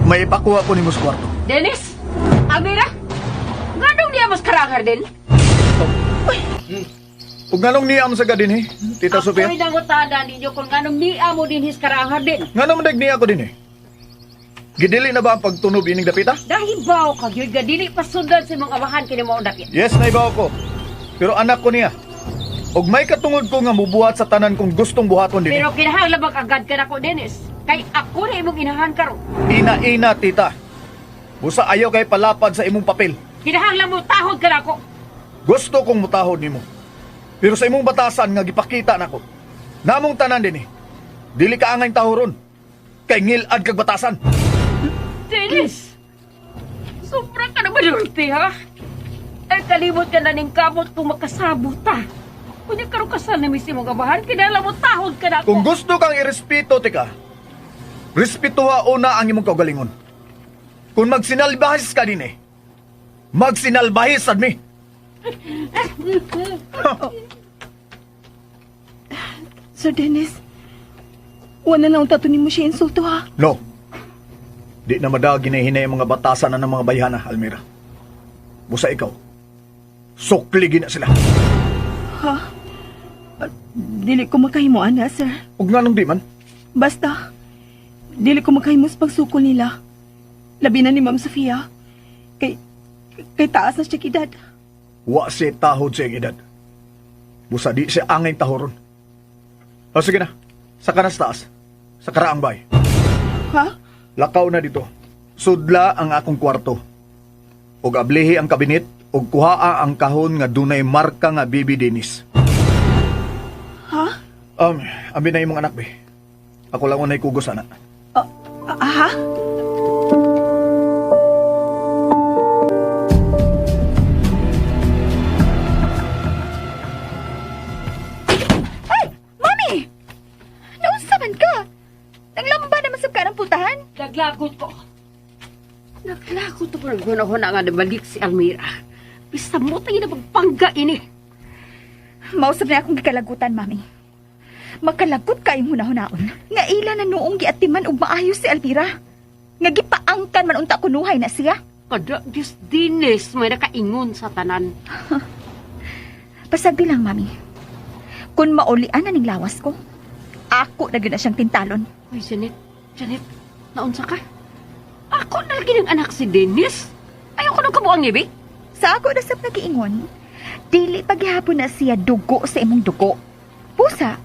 May ipakuha ko nimo sa kwarto. Dennis? Almira? Nganong niya mas karaang hardin? Ug nganong niya mo sa gadin eh, Tita Sofia? Ako'y nangutana ninyo kung nganong niya mo din his karaang hardin. Ngano man niya ako din eh? Gidili na ba ang pagtunob ining dapita? Dahibaw ka gyud ga dili pa sundan sa imong amahan kini mao dapit. Yes, naibaw ko. Pero anak ko niya. Og may katungod ko nga mubuhat sa tanan kung gustong buhaton din. Pero kinahanglan bang agad ka nako, Dennis? Kay ako na imong inahan karon. Ina-ina, tita. Busa ayaw kay palapad sa imong papel. Kinahanglan mo tahod ka nako. Gusto kong mutahod nimo. Pero sa imong batasan nga gipakita nako. Namong tanan din eh. Dili ka angay tahoron. Kay ngilad kag batasan. Dennis! Sobra ka na malurti, ha? Ay, kalimot ka na ning kamot kung makasabot, ha? Kunya karon kasal na mismo imong amahan, kinahanglan mo tahod ka nako. Kung gusto kang irespeto, tika, respetuha una ang imong kaugalingon. Kung magsinalbahis ka din eh, magsinalbahis admi. Sir Dennis, wala na lang tato nimo siya insulto, ha? No. Di na madag ginahinay ang mga batasan na ng mga bayhana, Almira. Busa ikaw. Sukli gina sila. Ha? Dili ko makahimo, ana, sir. Ug nganong di man? Basta, dili ko makahimo sa pagsukol nila. Labi na ni Ma'am Sofia. Kay taas na siya edad. Wa si tahod sa iyang edad. Busa di siya angay tahoron. O sige na, saka na sa taas. Sa karaang bay. Ha? Lakaw na dito. Sudla ang akong kwarto. Og ablihi ang kabinet og kuhaa ang kahon nga dunay marka nga Bibi Dennis. Ha? Abi na imong anak be. Ako lang unay kugos ana. Ha? Ay! Mami! Naunsa man ka? Naglamba naman sa ka ng pultahan? Naglagot ko. Naglakot ako naghuna-huna nga nabalik si Almira. Bisa mo tayo na magpangga ini. Mausap na akong gikalagutan, mami. Makalagot kay hunahunaon. Nga ila na noong giatiman og maayos si Almira. Nga gipaangkan man unta kunuhay na siya. Kada Diyos dinis may nakaingon sa tanan. Pasagdi lang, mami. Kung maulian na ning lawas ko, ako na gyud na siyang tintalon. Uy, Janet, Janet, naunsa ka? Ako na lagi ng anak si Dennis. Ayoko nang kabuang ibi. Sa ako na sab nagiingon, dili paghihapon na siya dugo sa imong dugo. Pusa,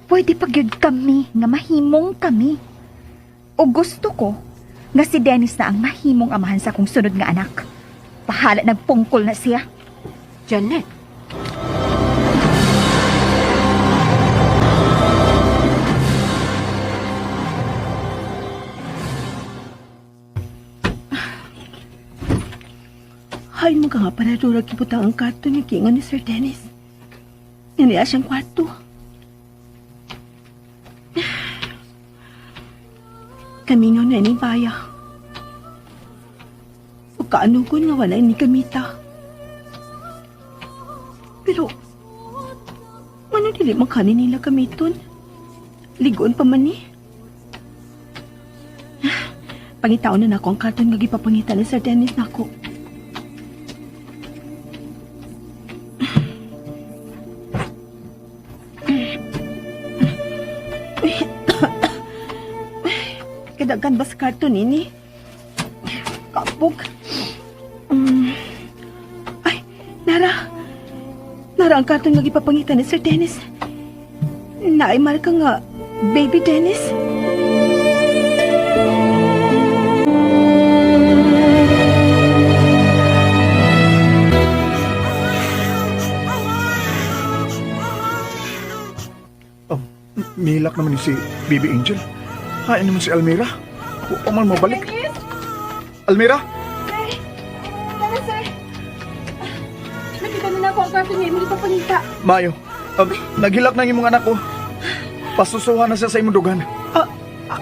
pwede pa gyud kami nga mahimong kami. O gusto ko nga si Dennis na ang mahimong amahan sa akong sunod nga anak. Bahala nagpungkol na siya. Janet, Hay mo ka nga para durag kibutang ang karton nga giingon ni Sir Dennis. Nga niya siyang kwarto. Kamingaw na ining baya. O kaanugon nga wala ni gamita. Pero, ano dili makani nila gamiton? Ligon pa man ni. Pangitaon na nako ang karton nga gipapangita ni Sir Dennis nako. Kadagan ba sa karton ini? Kapog. Ay, Nara. Nara ang karton nga gipapangita ni Sir Dennis. Naay marka nga, Baby Dennis. Oh, mihilak naman ni si Baby Angel. Hain naman si Almira. O man mabalik. Almira? Nara, sir. Nakita na na ako ang karton nga imong gipapangita. Mayo. Naghilak na ang imong anak ko. Pasusuhan na siya sa imong dugan. Ah,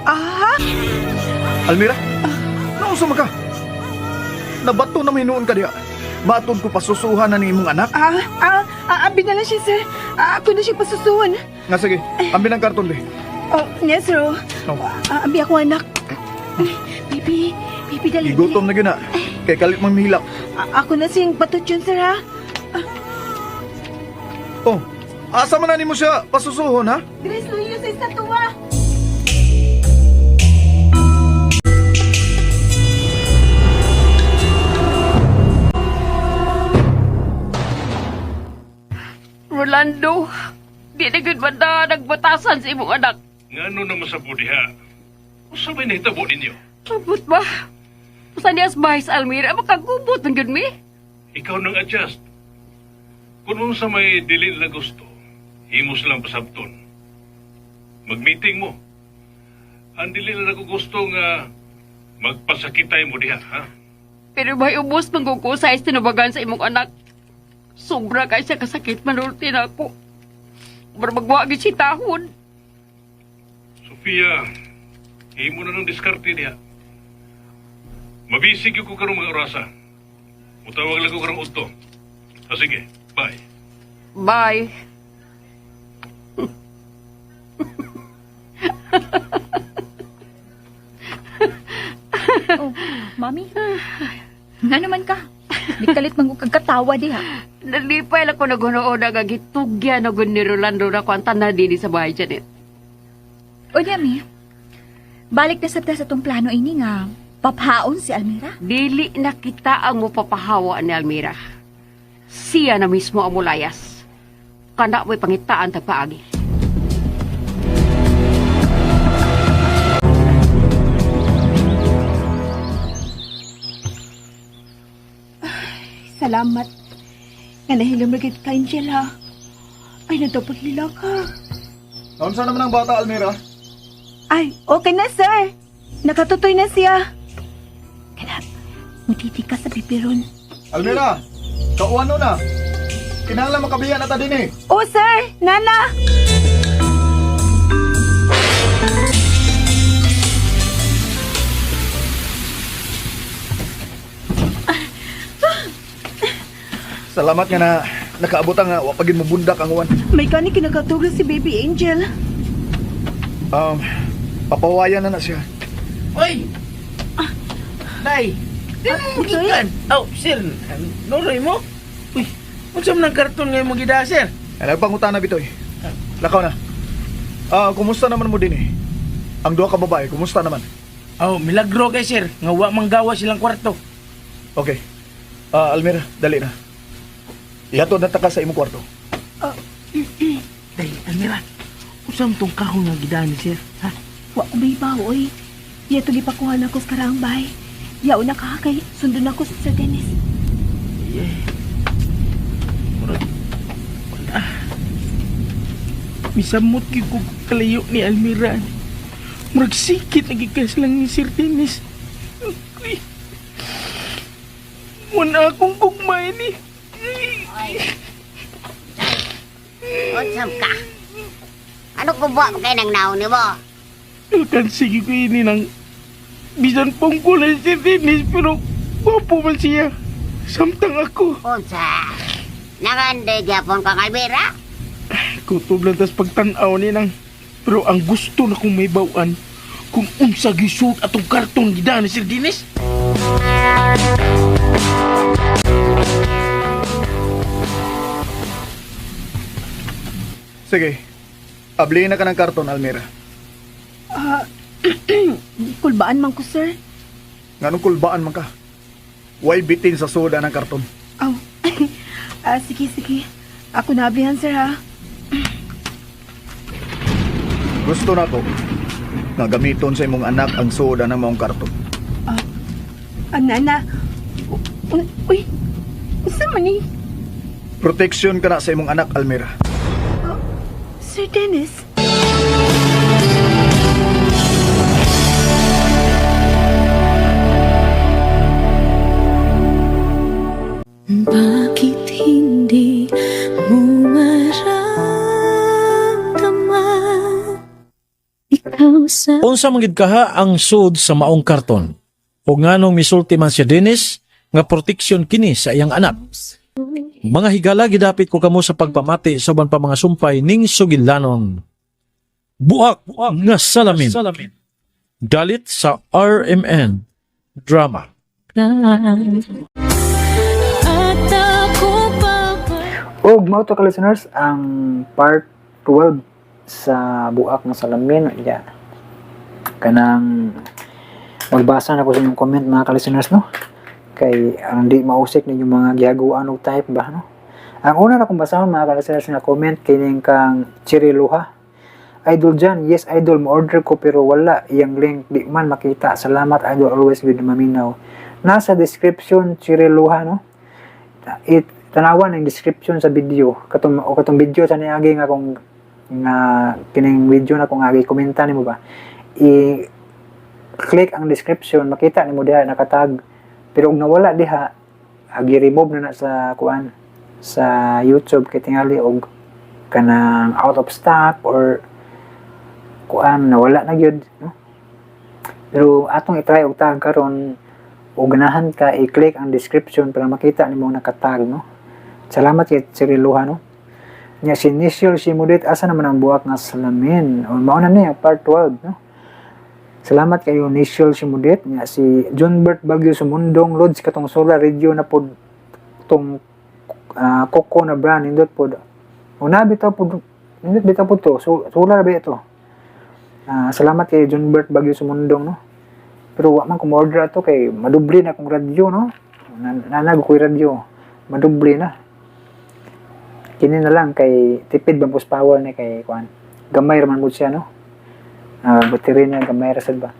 ah, Almira? Nausa man ka? Nabato na may noon ka diha. Matod ko pasusuhan na ni imong anak. ah, ah, ah, abi na lang siya, sir. Ah, ako na siya pasusuhan. Nga sige, ambil ang karton be. Oh, yes, sir. Oh. Oh. Ah, abi ako anak. Baby, baby, dali. Gigutom na gyud na. Kay kalit mang mihilak. A- ako na siyang batot yun, sir, ha? Oh, asa man na nimo siya pasusuhon ha? Grace Luyo sa estatua. Rolando, di na gyud banda nagbatasan sa imong anak. Ngano naman sa diha? Usa may nahitabo ninyo? Abot ba? Basta niya sa bahay sa Almira, makagubot ng gyud mi. Ikaw nang adjust. Kung unsa may dili nila gusto, himo silang pasabton. Mag-meeting mo. Ang dili nila ko gusto nga magpasakitay mo diha, ha? Pero may ubos manggukusay sa tinubagan sa imong anak. Sobra kay siya kasakit manulti na ako. Barmagwa gyud si tahon. Sofia, himo na ng diskarte diha. Mabisig ko karong mga orasa. Mutawag lang ko karong udto. Ah, sige, bye. Bye. Oh, mami. Nga naman ka. Di kalit man kag katawa diha. Nalipay lang ko nagunood ang gitugyan na gud ni Rolando na ko ang tanan dinhi sa bahay, Janet. O niya, mi. Balik na sabta sa tong plano ini nga paphaon si Almira. Dili na kita ang mupapahawa ni Almira. Siya na mismo ang mulayas. Kana mo'y pangitaan tagpaagi. Salamat. Nga nahilom na ka, Angel, ha? Ay, nagdapat lila ka. Naunsa naman ang bata Almira? Ay, okay na, sir. Nakatutoy na siya. Kana, mutiti ka sa bibiron. Almira, kauano na. Kinahanglan makabiya na ta din eh. Oh, sir! Nana! Salamat nga na nakaabot ang wa pagin mobundak ang uwan. May gani kinakatugla si Baby Angel. Papawayan na na siya. Oy! Day! Gikan! Oh, sir, Noroy mo? Uy, unsa man ang karton nga imong gida, sir? Ay, nagpangutana bitoy. Lakaw na. Ah, kumusta naman mo din eh? Ang duha ka babae, kumusta naman? Oh, milagro kay sir, nga wa manggawa silang kwarto. Okay. Ah, Almira, dali na. Ihatod na ta ka sa imong kwarto. Day, Almira, unsa man tong kahon nga gida ni sir? Ha? Wa ko may bawo, oy. Iya to gipakuha na ko sa karaang bahay. Yaw na ka kay sundon ako sa Sir Dennis. Yeah. Murag, wala. Misamot gyud ko kalayo ni Almira. Murag sikit na gikas lang ni Sir Dennis. Uy. Wala akong gugmay ni. Oy. Unsam ka? Ano ko ba kay nang naon nimo? Kan sige ko ini nang bisan pong kulay si Dennis pero gwapo man siya. Samtang ako. Unsa? Nangande gyapon kang Almira? Kutob lang tas pagtanaw ni nang. Pero ang gusto na kong may bawan kung unsa gisuot atong karton gida ni Sir Dennis. Sige. Ablihin na ka ng karton, Almira. Ah, kulbaan man ko, sir. Nganong kulbaan man ka? Way bitin sa soda ng karton. Aw. Ah, sige, sige. Ako na ablihan, sir, ha? Gusto na ko nga gamiton sa imong anak ang soda ng maong karton. Ana, uy, unsa man ni? Protection ka na sa imong anak, Almira. Sir Dennis? Bakit hindi mo maramdaman ikaw sa Unsa man gid kaha ang sud sa maong karton? O nganong misulti man si Dennis nga proteksyon kini sa iyang anak. Mga higala, gidapit ko kamo sa pagpamati sa uban pa mga sumpay ning sugilanon. Buak nga salamin. Dalit sa RMN Drama. At ako pa ba Og mao to ka listeners ang part 12 sa Buak ng Salamin. Ya. Kanang magbasa na ko sa inyong comment, mga ka-listeners, no. Kay ang di mausik ninyong mga gihaguan og type ba, no. Ang una na kong basahon, mga ka-listeners, nga comment kining kang Chiri Luha. "Idol Jan, yes idol, mo-order ko pero wala iyang link, di man makita. Salamat idol, always good maminaw." Nasa description, Chiri Luha, no. It tanawan ang description sa video katong o katong video sa niagi nga kung nga kining video na kung agi komenta nimo ba, i click ang description, makita nimo diha nakatag. Pero og nawala diha, agi remove na na sa kuan sa YouTube kay tingali og kanang out of stock or kuan, nawala na gyud, no. Pero atong i-try og tag karon. O ganahan ka, i-click ang description para makita nimo nakatag, no. Salamat kay Cyril Luha, no. Nya si Nishil Shimudit, "Asa naman ang Buak nga Salamin?" O mao na niya part 12, no. Salamat kayo, Nishil Shimudit. Nya si John Bert Bagyo Sumundong, "Lods, katong solar radio na pod tong Coco na brand, nindot pod." Una bitaw pod, nindot bitaw pod to. So, solar ba ito? Salamat kay John Bert Bagyo Sumundong, no. Pero wa man ko order ato kay madoble na akong radyo, no. Nanag ko'y radyo, madoble na. Kini na lang kay tipid ba pus power ni kay kuan. Gamay ra man gud siya, no. Battery niya gamay ra sad ba.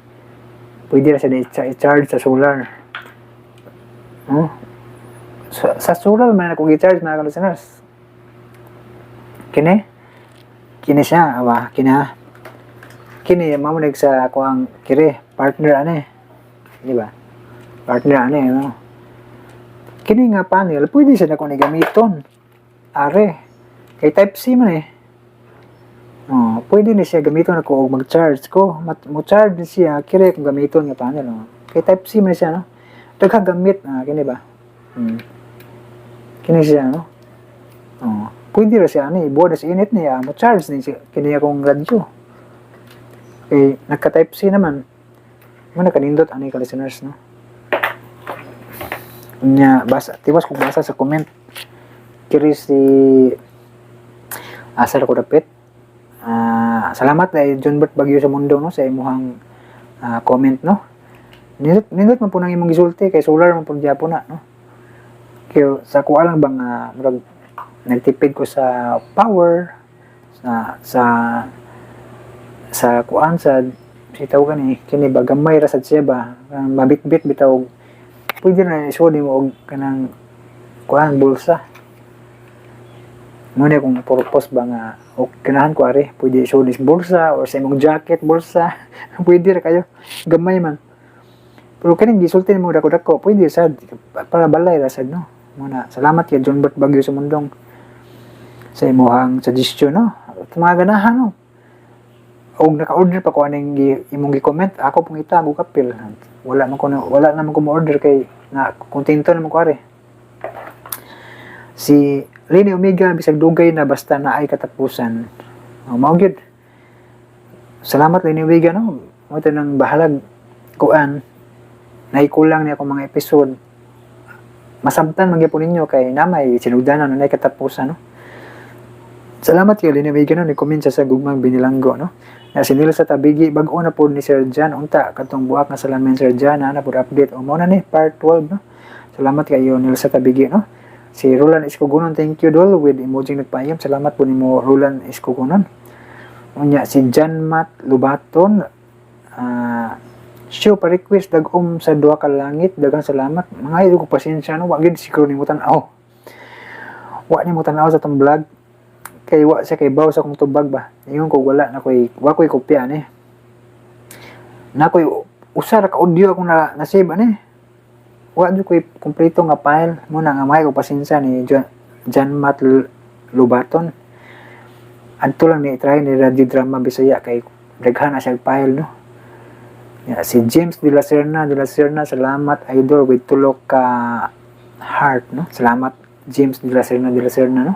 Pwede ra siya i-charge sa solar. No? Sa solar man ako i-charge, mga listeners. Kini? Kini siya, awa, kini ha. Kini mao man sa ako ang kire partner ane. Di ba? Partner ane, no? Kini nga panel, pwede siya na ni gamiton. Are, kay type C man eh. Oh, pwede ni siya gamiton ako og mag-charge ko. Mo charge ni siya kire kung gamiton nga panel, no. Kay type C man siya, no. Daghang gamit na kini ba. Kini siya, no? Oh, pwede ra siya ani, ibuhat na sa init niya, mo charge ni siya kini akong radyo. Kay nagka type C naman. Mo nakanindot ani ka listeners, no? Nya basa, tiwas kog basa sa comment. Kiri si Asar ko dapit. Ah, salamat kay John Bert Bagyo sa mundo, no, sa imuhang comment, no. Nindot nindot man po nang imong gisulti kay solar man pud gyapon na, no. Kaya sa kuha lang bang murag nagtipid ko sa power sa sa kuan sa sitaw kani kini ba, gamay ra sad siya ba. Kanang mabitbit bitaw, pwede na isuod nimo og kanang kuan bulsa mo na kung purpose ba nga o ganahan ko ari, pwede isuod sa bulsa or sa imong jacket bulsa. Pwede ra kayo, gamay man. Pero kaning gisulti nimo dako-dako, pwede sad para balay ra sad, no. Mo na, salamat kay John Bert Bagyo sa mundong sa imuhang suggestion, no. At mga ganahan, no, og naka-order pa ko aning imong gi-comment, ako pong itago kapil. Wala naman ko mo-order kay na kontento naman ko ari. Si Lini Omega, bisag dugay na basta na ay katapusan. Oh, mao gyud. Salamat, Lini Omega, no. Mo ito nang bahalag kuan naikulang niya akong mga episode. Masabtan man gyapon ninyo kay namay sinugdanan na katapusan, no. Salamat kay Lini Omega, no, ni comment siya sa Gugmang Binilanggo, no. Na si Nilsa Tabigi, bag-o na po ni Sir John unta katong buak nga salamin, Sir John, na po update o mo na ni part 12, no. Salamat kayo, Nilsa Tabigi, no. Si Roland Escogonon, "Thank you, Dol," with emoji nagpayam. Salamat po nimo, Roland Escogonon. Unya si John Matt Lubaton, show pa request dag-om sa duha ka langit, daghang salamat. Mga idol ko, pasensya, no, wa gid siguro nimo tan-aw. Wa nimo tan-aw sa tong vlog kay wa siya kay baw sa akong tubag ba. Ingon ko wala na koy wa koy kopya ni. Na koy usa ra ka audio akong na save ani. Wa jud koy kompleto nga file mo na nga may ko pasensya ni John Matt Lubaton. Adto lang ni try ni Radio Drama Bisaya kay daghan na siya file, no. Ya, si James De La Serna, De La Serna, "Salamat, idol," with tulok ka heart, no. Salamat, James De La Serna, De La Serna, no.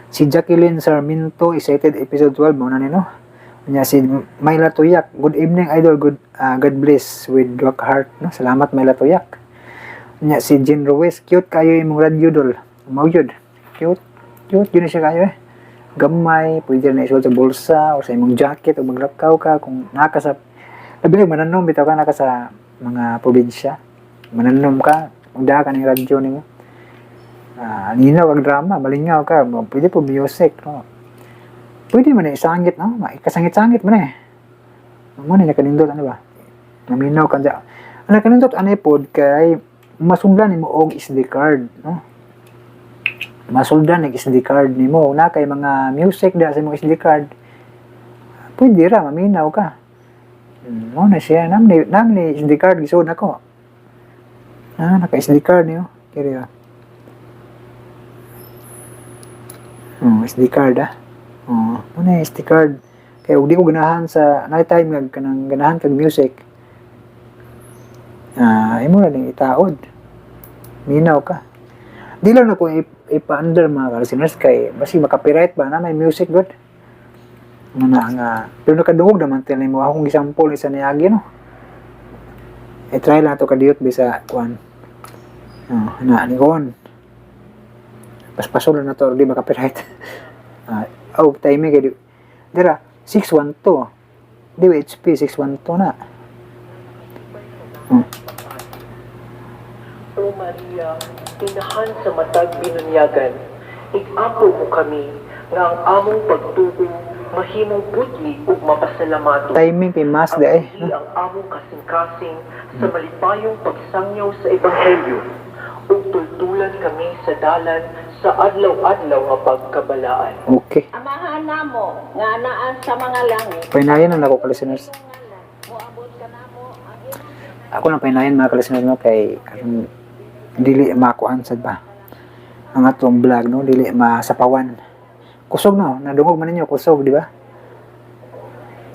Si Jacqueline Sarmiento, "Excited episode 12," mo na ni, no. Nya si Myla Tuyak, "Good evening, idol, good God bless," with rock heart, no. Salamat, Myla Tuyak. Nya si Jean Ruiz, "Cute kayo imong radio, dol." Mao gyud. Cute. Cute yun siya kayo eh. Gamay, pwede na isuot sa bulsa o sa imong jacket o maglakaw ka kung naka sa labi na mananom bitaw ka, naka sa mga probinsya. Mananom ka, magdaha ka ng radyo nimo. Ah, ninaw ang drama, malingaw ka, pwede po music, no. Pwede man na isangit, no? Ikasangit-sangit man eh. Mo na nakanindot ano ba? Maminaw ka dya. Ang nakanindot ano pod kay masudlan nimo og SD card, no? Masuldan ng SD card nimo na kay mga music da sa imong SD card. Pwede ra maminaw ka. Mo na siya nam ni SD card gisuod nako. Ah, naka SD card niyo. Kiri ah. Oh, SD card ah. Oh, mo na SD card. Kay og di ko ganahan sa night time nga kanang ganahan kag music. Ah, imo ra ning itaod. Minaw ka. Di lang na ko ipa-under mga listeners kay basi maka-copyright ba na may music good. Ano na nga pero nakadungog naman til nimo akong gisample isa niagi, no. I-try lang to kadiyot bisa kuan. Oh, na ni kon. Paspasol na to di maka-copyright. Ah, oh, timing kay dira 612. Di ba HP 612 na? O Maria, inahan sa matag binunyagan, ig-apo mo kami nga ang among pagtuo mahimong putli ug mapasalamato. Timing kay mas di eh. Ang ang among kasing-kasing sa malipayong pagsangyaw sa ebanghelyo ug tultulan kami sa dalan sa adlaw-adlaw nga pagkabalaan. Okay. Amahan namo nga naa sa mga langit. Painayan na nako ka-listeners. Ako lang painayan mga ka-listeners, no, kay aron dili makuan sad ba ang atong vlog, no, dili masapawan. Kusog, no, nadungog man ninyo, kusog, di ba?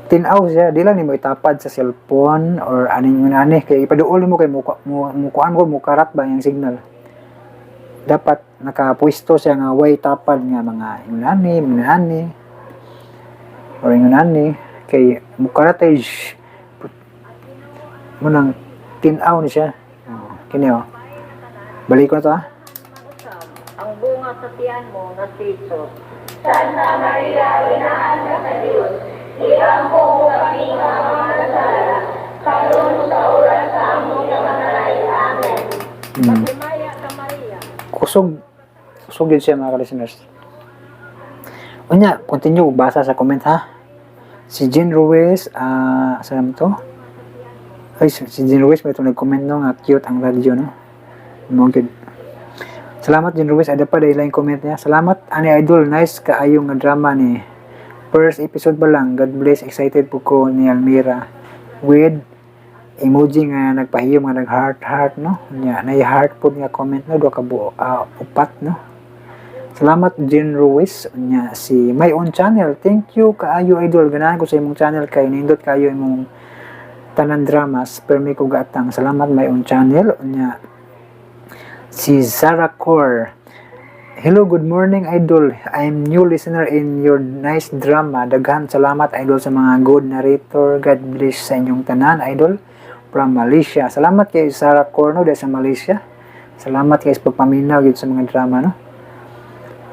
Tin-aw siya, di lang nimo itapad sa cellphone or aning ani kay ipaduol nimo kay mo mo kuan ko mukarat ba yung signal. Dapat nakapwesto siya nga way tapad nga mga ingon ani, mga ani or ingon ani kay mukarate munang tinaw ni siya. Oh, kini oh. Balik ko na to ah. Ang bunga sa tiyan mo na si Jesus. Kusog kusog yun siya, mga listeners. Unya, continue basa sa comment ha. Si Jean Ruiz, ah, saan naman to? Ay, si Jean Ruiz may itong nag-comment no, nga cute ang radyo, no? Mo gyud. Salamat, Jean Ruiz, ada pa dahil yung comment niya. Salamat, ani idol, nice kaayo nga drama ni. First episode pa lang, God bless, excited po ko ni Almira. With emoji nga nagpahiyom nga nag-heart heart, no? Nya, nay heart po nga comment no, duha ka buo, ah, upat no. Salamat, Jean Ruiz. Nya si My Own Channel. Thank you kaayo, idol. Ganahan ko sa imong channel kay nindot kaayo imong tanan dramas. Permi ko gaatang. Salamat, My Own Channel. Nya si Sarah Core. Hello, good morning, idol. I'm new listener in your nice drama. Daghan salamat, idol, sa mga good narrator. God bless sa inyong tanan, idol. From Malaysia. Salamat kay Sarah Core no, dahil sa Malaysia. Salamat kay sa pagpaminaw gyud sa mga drama no.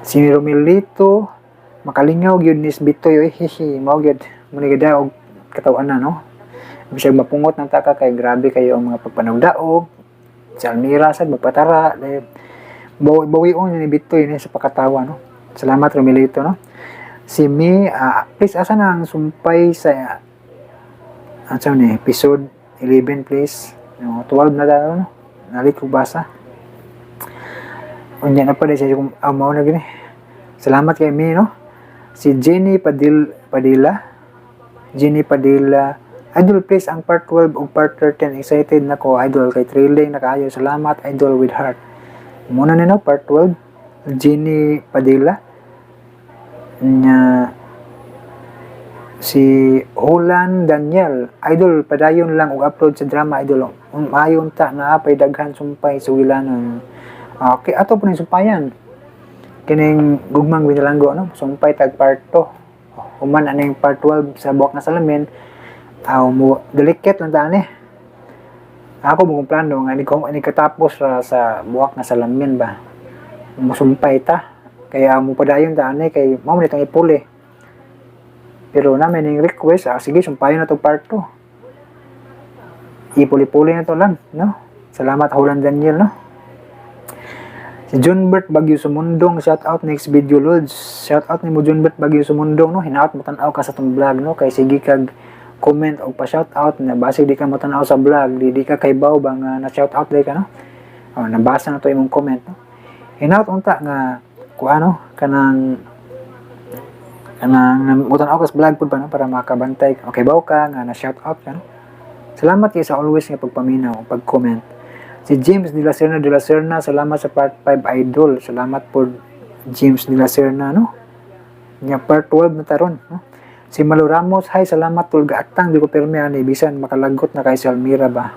Si Romilito, makalingaw gyud ni Bitoy oy, hihi, mao gyud mo ni gada og katawan na no. Bisag mapungot ng taka kay grabe kayo ang mga pagpanugdaog. Si Almira sad magpatara, eh, bawi bawion ni Bitoy ni sa pakatawa no. Salamat, Romilito no. Si Mi, ah, please asa na ang sumpay sa ano ni episode 11, please. No, 12 na daw no. Nalit ko basa. Unya na pa siya kung mao na gini. Salamat kay Mi no. Si Jenny Padilla. Jenny Padilla. Idol, please ang part 12 ug part 13. Excited na ko, idol, kay thrilling na kaayo. Salamat, idol, with heart. Muna ni no part 12. Jenny Padilla. Nya si Holland Daniel. Idol, padayon lang og upload sa drama, idol. Maayon ta na apay daghan sumpay sa wilanon. Okay, ato po ning sumpayan. Kining Gugmang Binalanggo no, sumpay tag part 2. Human aning part 12 sa Buwak na Salamin. Aw mo delikate lang ta ani. Ako mo plano nga ni ko ani katapos ra sa Buwak na Salamin ba. Musumpay ta. Kaya mo padayon ta ani kay mao man itong ipuli. Pero namin ning request, ah, sige, sumpayon na to part 2. Ipuli-puli na to lang, no? Salamat, Holland Daniel, no? Si Junbert Bagyo Sumundong, shout out next video, Lods. Shout out ni mo, Junbert Bagyo Sumundong, no? Hinaot mo tan-aw ka sa tong vlog, no? Kay sige kag comment o pa shout out na basig di ka mo tan-aw sa vlog, di ka kay ba nga na shout out di ka, no? Oh, nabasa na to imong comment, no? Hinaot unta nga kuano kanang kanang mo tan-aw ka sa vlog pud ba, no? Para makabantay, okay baw ka nga na shout out ka, no? Salamat kay sa always nga pagpaminaw, pag-comment. Si James de la Serna de la Serna, salamat sa part 5, idol. Salamat po, James de la Serna, no? Nya part 12 na taron, no? Si Malo Ramos, hi, salamat tol gaatang di ko permi ani bisan makalagot na kay si Almira ba.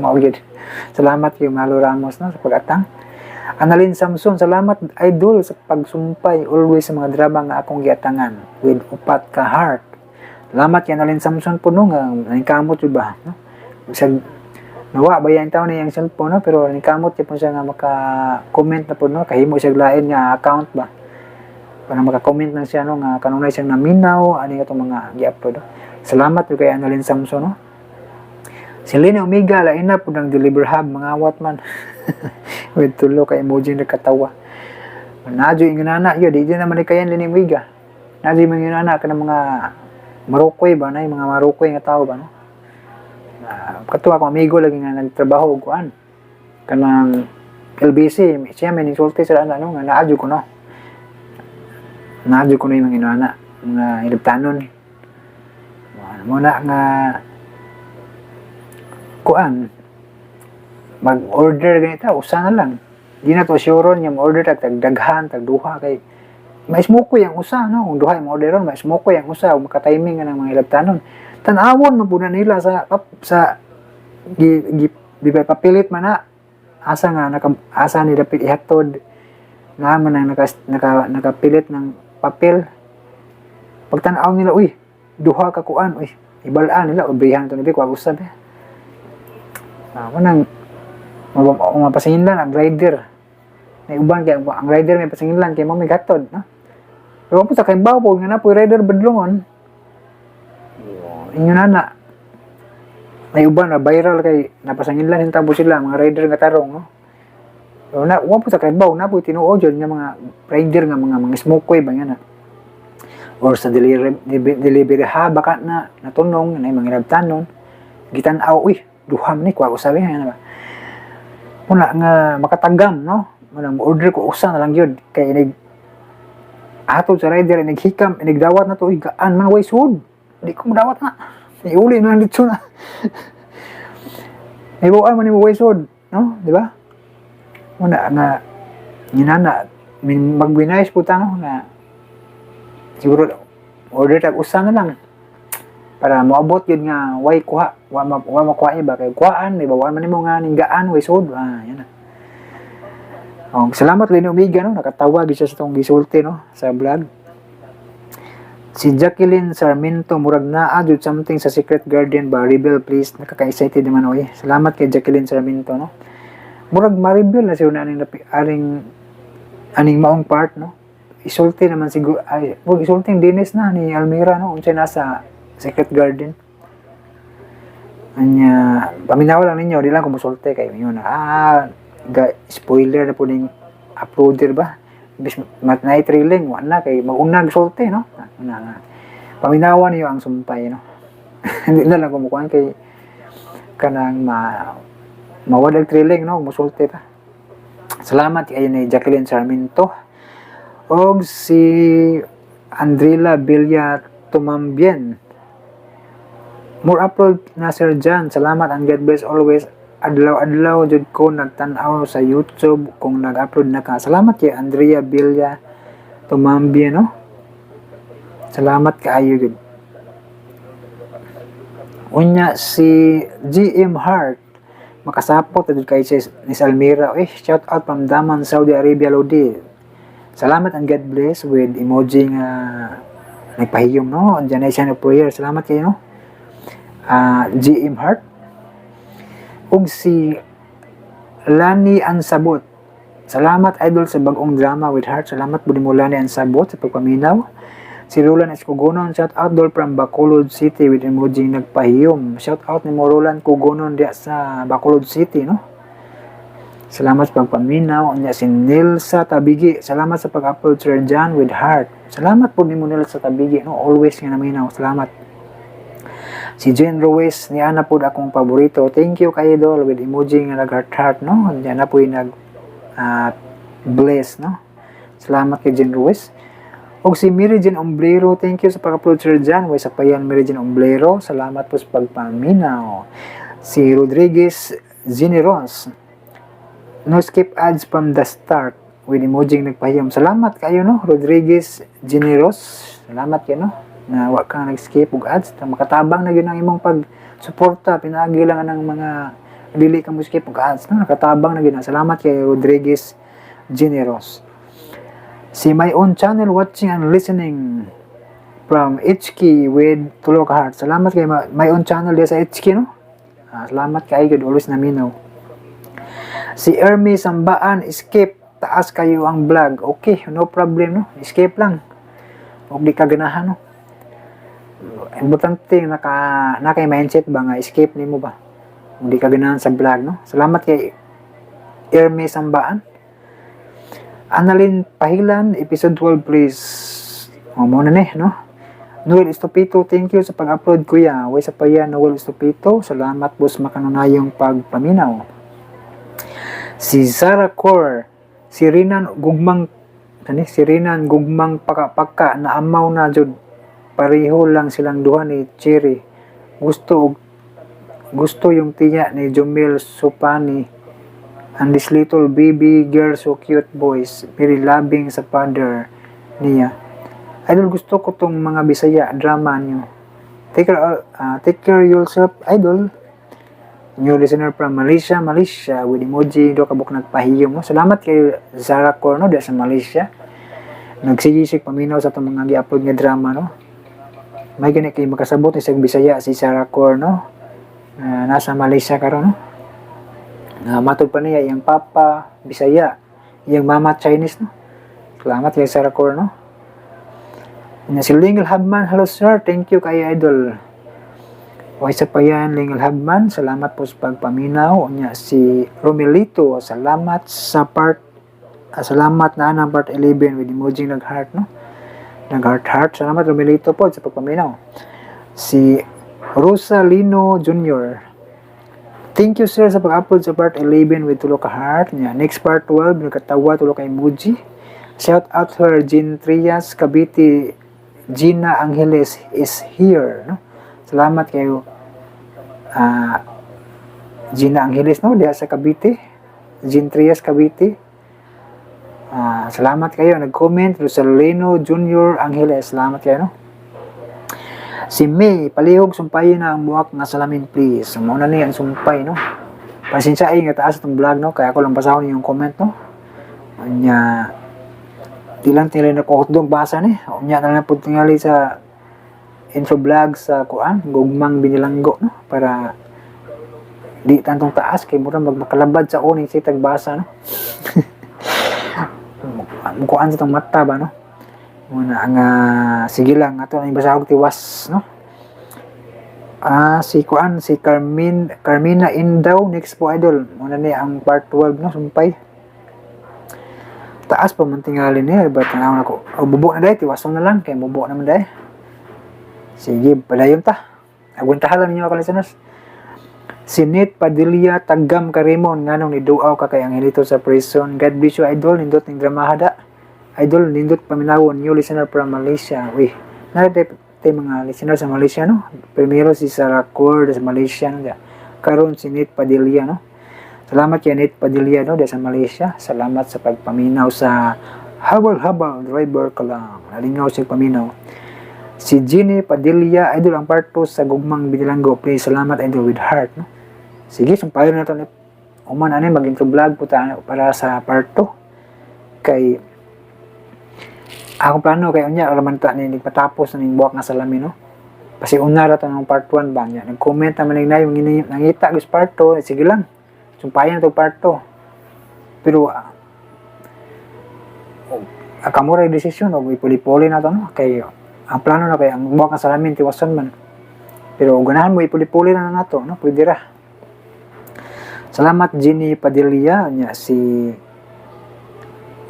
Mao gyud. Salamat kay Malo Ramos no sa pag-atang. Annalyn Samson, salamat, idol, sa pagsumpay always sa mga drama nga akong giatangan with upat ka heart. Salamat kay Annalyn Samson po no nga nangkamot jud ba, no? Bisag nawa ba yan taon niyang cellphone no, pero nangkamot gyud po siya nga maka-comment na po no, kahimo siya lain nga account ba para maka-comment lang siya no nga kanunay siyang naminaw ani atong mga gi-upload. No? Salamat jud kay Annalyn Samson no. Si Lena Omega, lain na po ng deliver hub, mga awat man. With tulo ka emoji nagkatawa. Nadyo yung nana, yun, di naman ni kayan Lena Omega. Nadyo yung mga nana ka ng mga Marokoy ba, na yung mga Marokoy nga tao ba, no? Katuwa akong amigo lagi nga nagtrabaho og kuan. Kanang LBC, siya may insulti sa ano, nga naadyo ko no. Naadyo ko no yung mga inana, mga ilabtanon. Muna nga kuan mag-order ganito, usa na lang. Di na to sure nga ma-order tag tagdaghan, tag duha kay maismukoy ang usa no. Kung duha yung orderon, maismukoy ang usa ug maka-timing nga ng mga ilabtanon. Tan-awon man pud na nila sa sa gi, gi, di ba papilit man na asa nga naka, asa ni dapit ihatod. Naa man ang nakapilit ng papel. Pagtanaw nila, uy, duha ka kuan, uy, ibalaan nila, obrihan to ni Bik, wag usab eh. Ah, manang mapasinginlan ang rider. May uban kay ang rider may pasinginlan kay mo may gatod, no? Pero po sa kay po nga na po rider badlongon. Inyo na na. May uban na viral kay napasanginlan hintabo sila mga rider nga tarong, no? Pero na wa po sa kay na po tinuod jud nga mga rider nga mga smoke ba nga na. Or sa delivery delivery ha baka na natunong na mga rabtanon gitan-aw, uy, duha man ni kuha usabi nga ba. Muna nga makatagam, no? Muna mo order ko usa na lang yun kay inig atod sa rider, inig hikam, inig dawat na to, uy, gaan man, way sud, di ko madawat na, iuli na lang dito na. Ibuan man nimo, way sud, no? Di ba? Muna nga ginana min magwinayos po ta, no, nga siguro order tag usa na lang para moabot yun nga way kuha, wa makuha iba kay kuhaan may bawaan man nimo nga ninggaan, way sud, ah, yan na. Oh, salamat Lino Omega, no, nakatawa gyud siya sa tong gisulti, no, sa vlog. Si Jacqueline Sarmiento, murag naa jud something sa Secret Garden ba, reveal please, nakaka-excited naman oy. Salamat kay Jacqueline Sarmiento, no. Murag ma-reveal na siya na aning aning aning maong part, no. Isulti naman siguro ay murag isulti Dennis na ni Almira, no, unsay nasa Secret Garden. Anya, paminaw lang ninyo, di lang ko musulti kay yun na ah, ga spoiler na po ning uploader ba. Bis mat na thrilling wa na kay maunag sulti, no. Una nga paminawan niyo ang sumpay, no. Hindi na lang kumukuan kay kanang ma mawadag thrilling, no, musulti ta. Salamat kay ni Jacqueline Sarmiento og si Andrila Villa Tumambien. More upload na, Sir John. Salamat and God bless always. Adlaw-adlaw jud ko nagtan-aw sa YouTube kung nag-upload na ka. Salamat kay Andrea Villa Tumambien, no. Salamat kaayo gud. Unya si GM Hart, makasapot jud kay si Miss Almira. Eh, shout out from Daman, Saudi Arabia, Lodi. Salamat and God bless with emoji nga nagpahiyom, no. Andiyan na siya na prayer. Salamat kayo, no. Ah, GM Hart. Ug si Lani Ansabot. Salamat, idol, sa bagong drama with heart. Salamat po mo, Lani Ansabot, sa pagpaminaw. Si Roland Escogonon, shout out dol from Bacolod City with emoji nagpahiyom. Shout out ni mo, Roland Cugonon, diya sa Bacolod City, no? Salamat sa pagpaminaw. Unya si Nilsa Tabigi. Salamat sa pag-upload, Sir John, with heart. Salamat po nimo, Nilsa Tabigi, no? Always nga naminaw. Salamat. Si Jane Ruiz, ni ana po akong paborito. Thank you kay idol with emoji nga nag-heart heart, no? Diyan na po yung nag bless, no? Salamat kay Jane Ruiz. Og si Mary Jane Omblero, thank you sa pag-upload, Sir John. Way sa payan, Mary Jane Omblero. Salamat po sa pagpaminaw. Si Rodriguez Zineros, no skip ads from the start with emoji nagpahiyom. Salamat kayo, no, Rodriguez Generos. Salamat kayo, no, na wa ka nag-skip og ads. Ta makatabang na gyud ang imong pag-suporta. Pinaagi lang ang mga dili ka mo skip og ads, no. Nakatabang na gyud. Salamat kay Rodriguez Generos. Si my own channel watching and listening from HK with tulo ka heart. Salamat kay my own channel diya sa HK, no. Ah, salamat kay good always naminaw. Si Ermi Sambaan, skip. Taas kayo ang vlog. Okay, no problem, no. Skip lang. Huwag di ka ganahan, no. Importante naka mindset ba nga skip nimo ba. Kung di ka ganahan sa vlog, no. Salamat kay Ermi Sambaan. Annalyn Pahilan, episode 12 please. O, mo na ni, no? Noel Estopito, thank you sa pag-upload, kuya. Way sa paya, Noel Estopito. Salamat boss makanunayong pagpaminaw. Si Sarah Core, si Rinan Gugmang, ano, si Rinan Gugmang Paka-Paka na amaw na jud, pareho lang silang duha ni Cherry. Gusto yung tiya ni Jumil Supani and this little baby girl, so cute boys, very loving sa father niya. Idol, gusto ko tong mga Bisaya drama niyo. Take care, take care yourself, idol. New listener from Malaysia, Malaysia, with emoji do kabuk nagpahiyom, no? Salamat kay Zara Corno diya sa Malaysia. Nagsige siya paminaw sa atong mga gi-upload nga drama, no? May gani kay makasabot ni sa Bisaya si Sarah Corno na nasa Malaysia karon, no? Na matod pa niya iyang papa Bisaya, iyang mama Chinese, no? Salamat kay Sarah Corno. Na si Lingle Habman, hello sir, thank you kay idol. O isa pa yan, Lingle Habman, salamat po sa pagpaminaw. Unya si Romelito, salamat sa part, salamat na ang part 11 with emoji nag-heart, no? Nag-heart heart. Salamat Romelito po sa pagpaminaw. Si Rosalino Jr. Thank you sir sa pag-upload sa part 11 with tulo ka heart. Nya, next part 12, nagkatawa tulo ka emoji. Shout out her Jean Trias Cavite, Gina Angeles is here, no? Salamat kayo Gina Angeles, no, diha sa Cavite. Jean Trias Cavite. Salamat kayo nag-comment. Rosalino Junior Angeles, salamat kayo, no? Si May, palihog sumpayin na ang buwak nga salamin please. So, mao na ni ang sumpay, no? Pasensya ay nga taas itong vlog, no? Kaya ako lang basahon yung comment, no? Anya, di lang tingali na ko basa ni. Unya na lang po tingali sa info vlog sa kuan, Gugmang Binilanggo, no? Para di tantong taas kay mura magmakalabad sa uning si tagbasa, no? Mukuan sa tong mata ba, no? Muna ang sige lang ato ang basahog tiwas, no? Si kuan, si Carmin Carmina Indaw, next po idol. Muna ni ang part 12, no, sumpay. Taas pa man tingali niya, ba tanaw nako. O bubo na dai, tiwason na lang kay bubo naman dai. Sige, padayon ta. Agwantahan lang ninyo mga listeners. Si Nate Padilla, tagam karimon, nganong niduaw ka kay Angelito sa prison. God bless you idol, nindot ning drama hada. Idol, nindot paminawon, new listener from Malaysia. Uy, naa tay mga listener sa Malaysia, no? Primero si Sarah Cord sa Malaysia, no? Karon si Nate Padilla, no? Salamat kay Nate Padilla, no, sa Malaysia. Salamat sa pagpaminaw sa Habal-habal, driver ka lang. Nalingaw siya paminaw. Si Ginny Padilla, idol ang part 2 sa Gugmang Binilanggo. Please, salamat idol with heart, no? Sige, sumpayon na to ni Uman ani mag-intro vlog po ta para sa part 2. Kay akong plano kay unya raman ta ni nagpatapos na ning buwak nga salamin, no? Kasi una ra to ng part 1 ba niya. Nag-comment naman ning yung nangita gus part 2, sige lang. Sumpayan na to part 2. Pero kamo ra desisyon og ipuli-puli na to, no? Kay ang plano na kay ang buwak nga salamin tiwason man. Pero ganahan mo ipuli-puli na nato, no? Pwede ra. Salamat Ginny Padilla nya si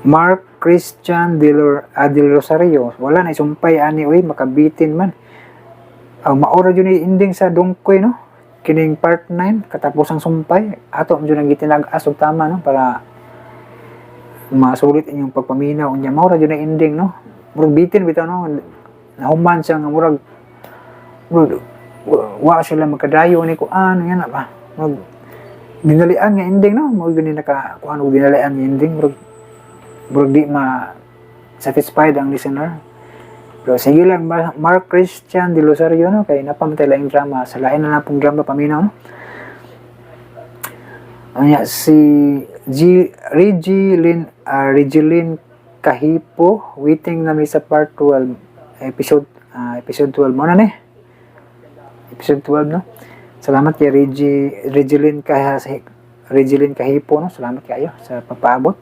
Mark Christian Del Rosario. Wala na isumpay ani oy, makabitin man. Ang maora jud ni ending sa Dongkoy, no? Kining part 9 katapos ang sumpay ato jud ang gitinag-as og tama, no, para masulit inyong pagpaminaw. Unya maora jud na ending, no? Murag bitin bitaw, no? Nahuman siya nga murag murag wa sila magkadayo ni kuan yan na ba. Murag dinalian nga ending, no? Murag gani naka kuan og dinalian nga ending, murag murag di ma satisfied ang listener. Pero sige lang Mark Christian De Rosario, no, kay napamatay laing drama sa lain na lang pong drama paminaw, no? Anya si G Reggie Lin Regilyn Kahipo, waiting na mi sa part 12 episode, episode 12 mo na ni episode 12, no? Salamat kay Reggie Regilyn Kaha Regilyn Kahipo, no? Salamat kayo sa pagpaabot.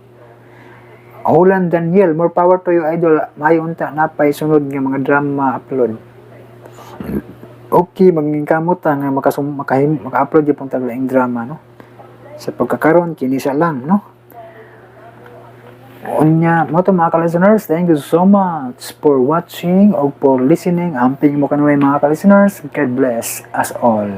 Holland Daniel, more power to you idol. Maayo unta napay sunod nga mga drama upload. Okay, maging kamot ta nga makasum makahim maka-upload gyud pong taglaing drama, no? Sa pagkakaron kini siya lang, no? Unya, mo to mga ka-listeners, thank you so much for watching or for listening. Amping mo kanunay mga ka-listeners. God bless us all.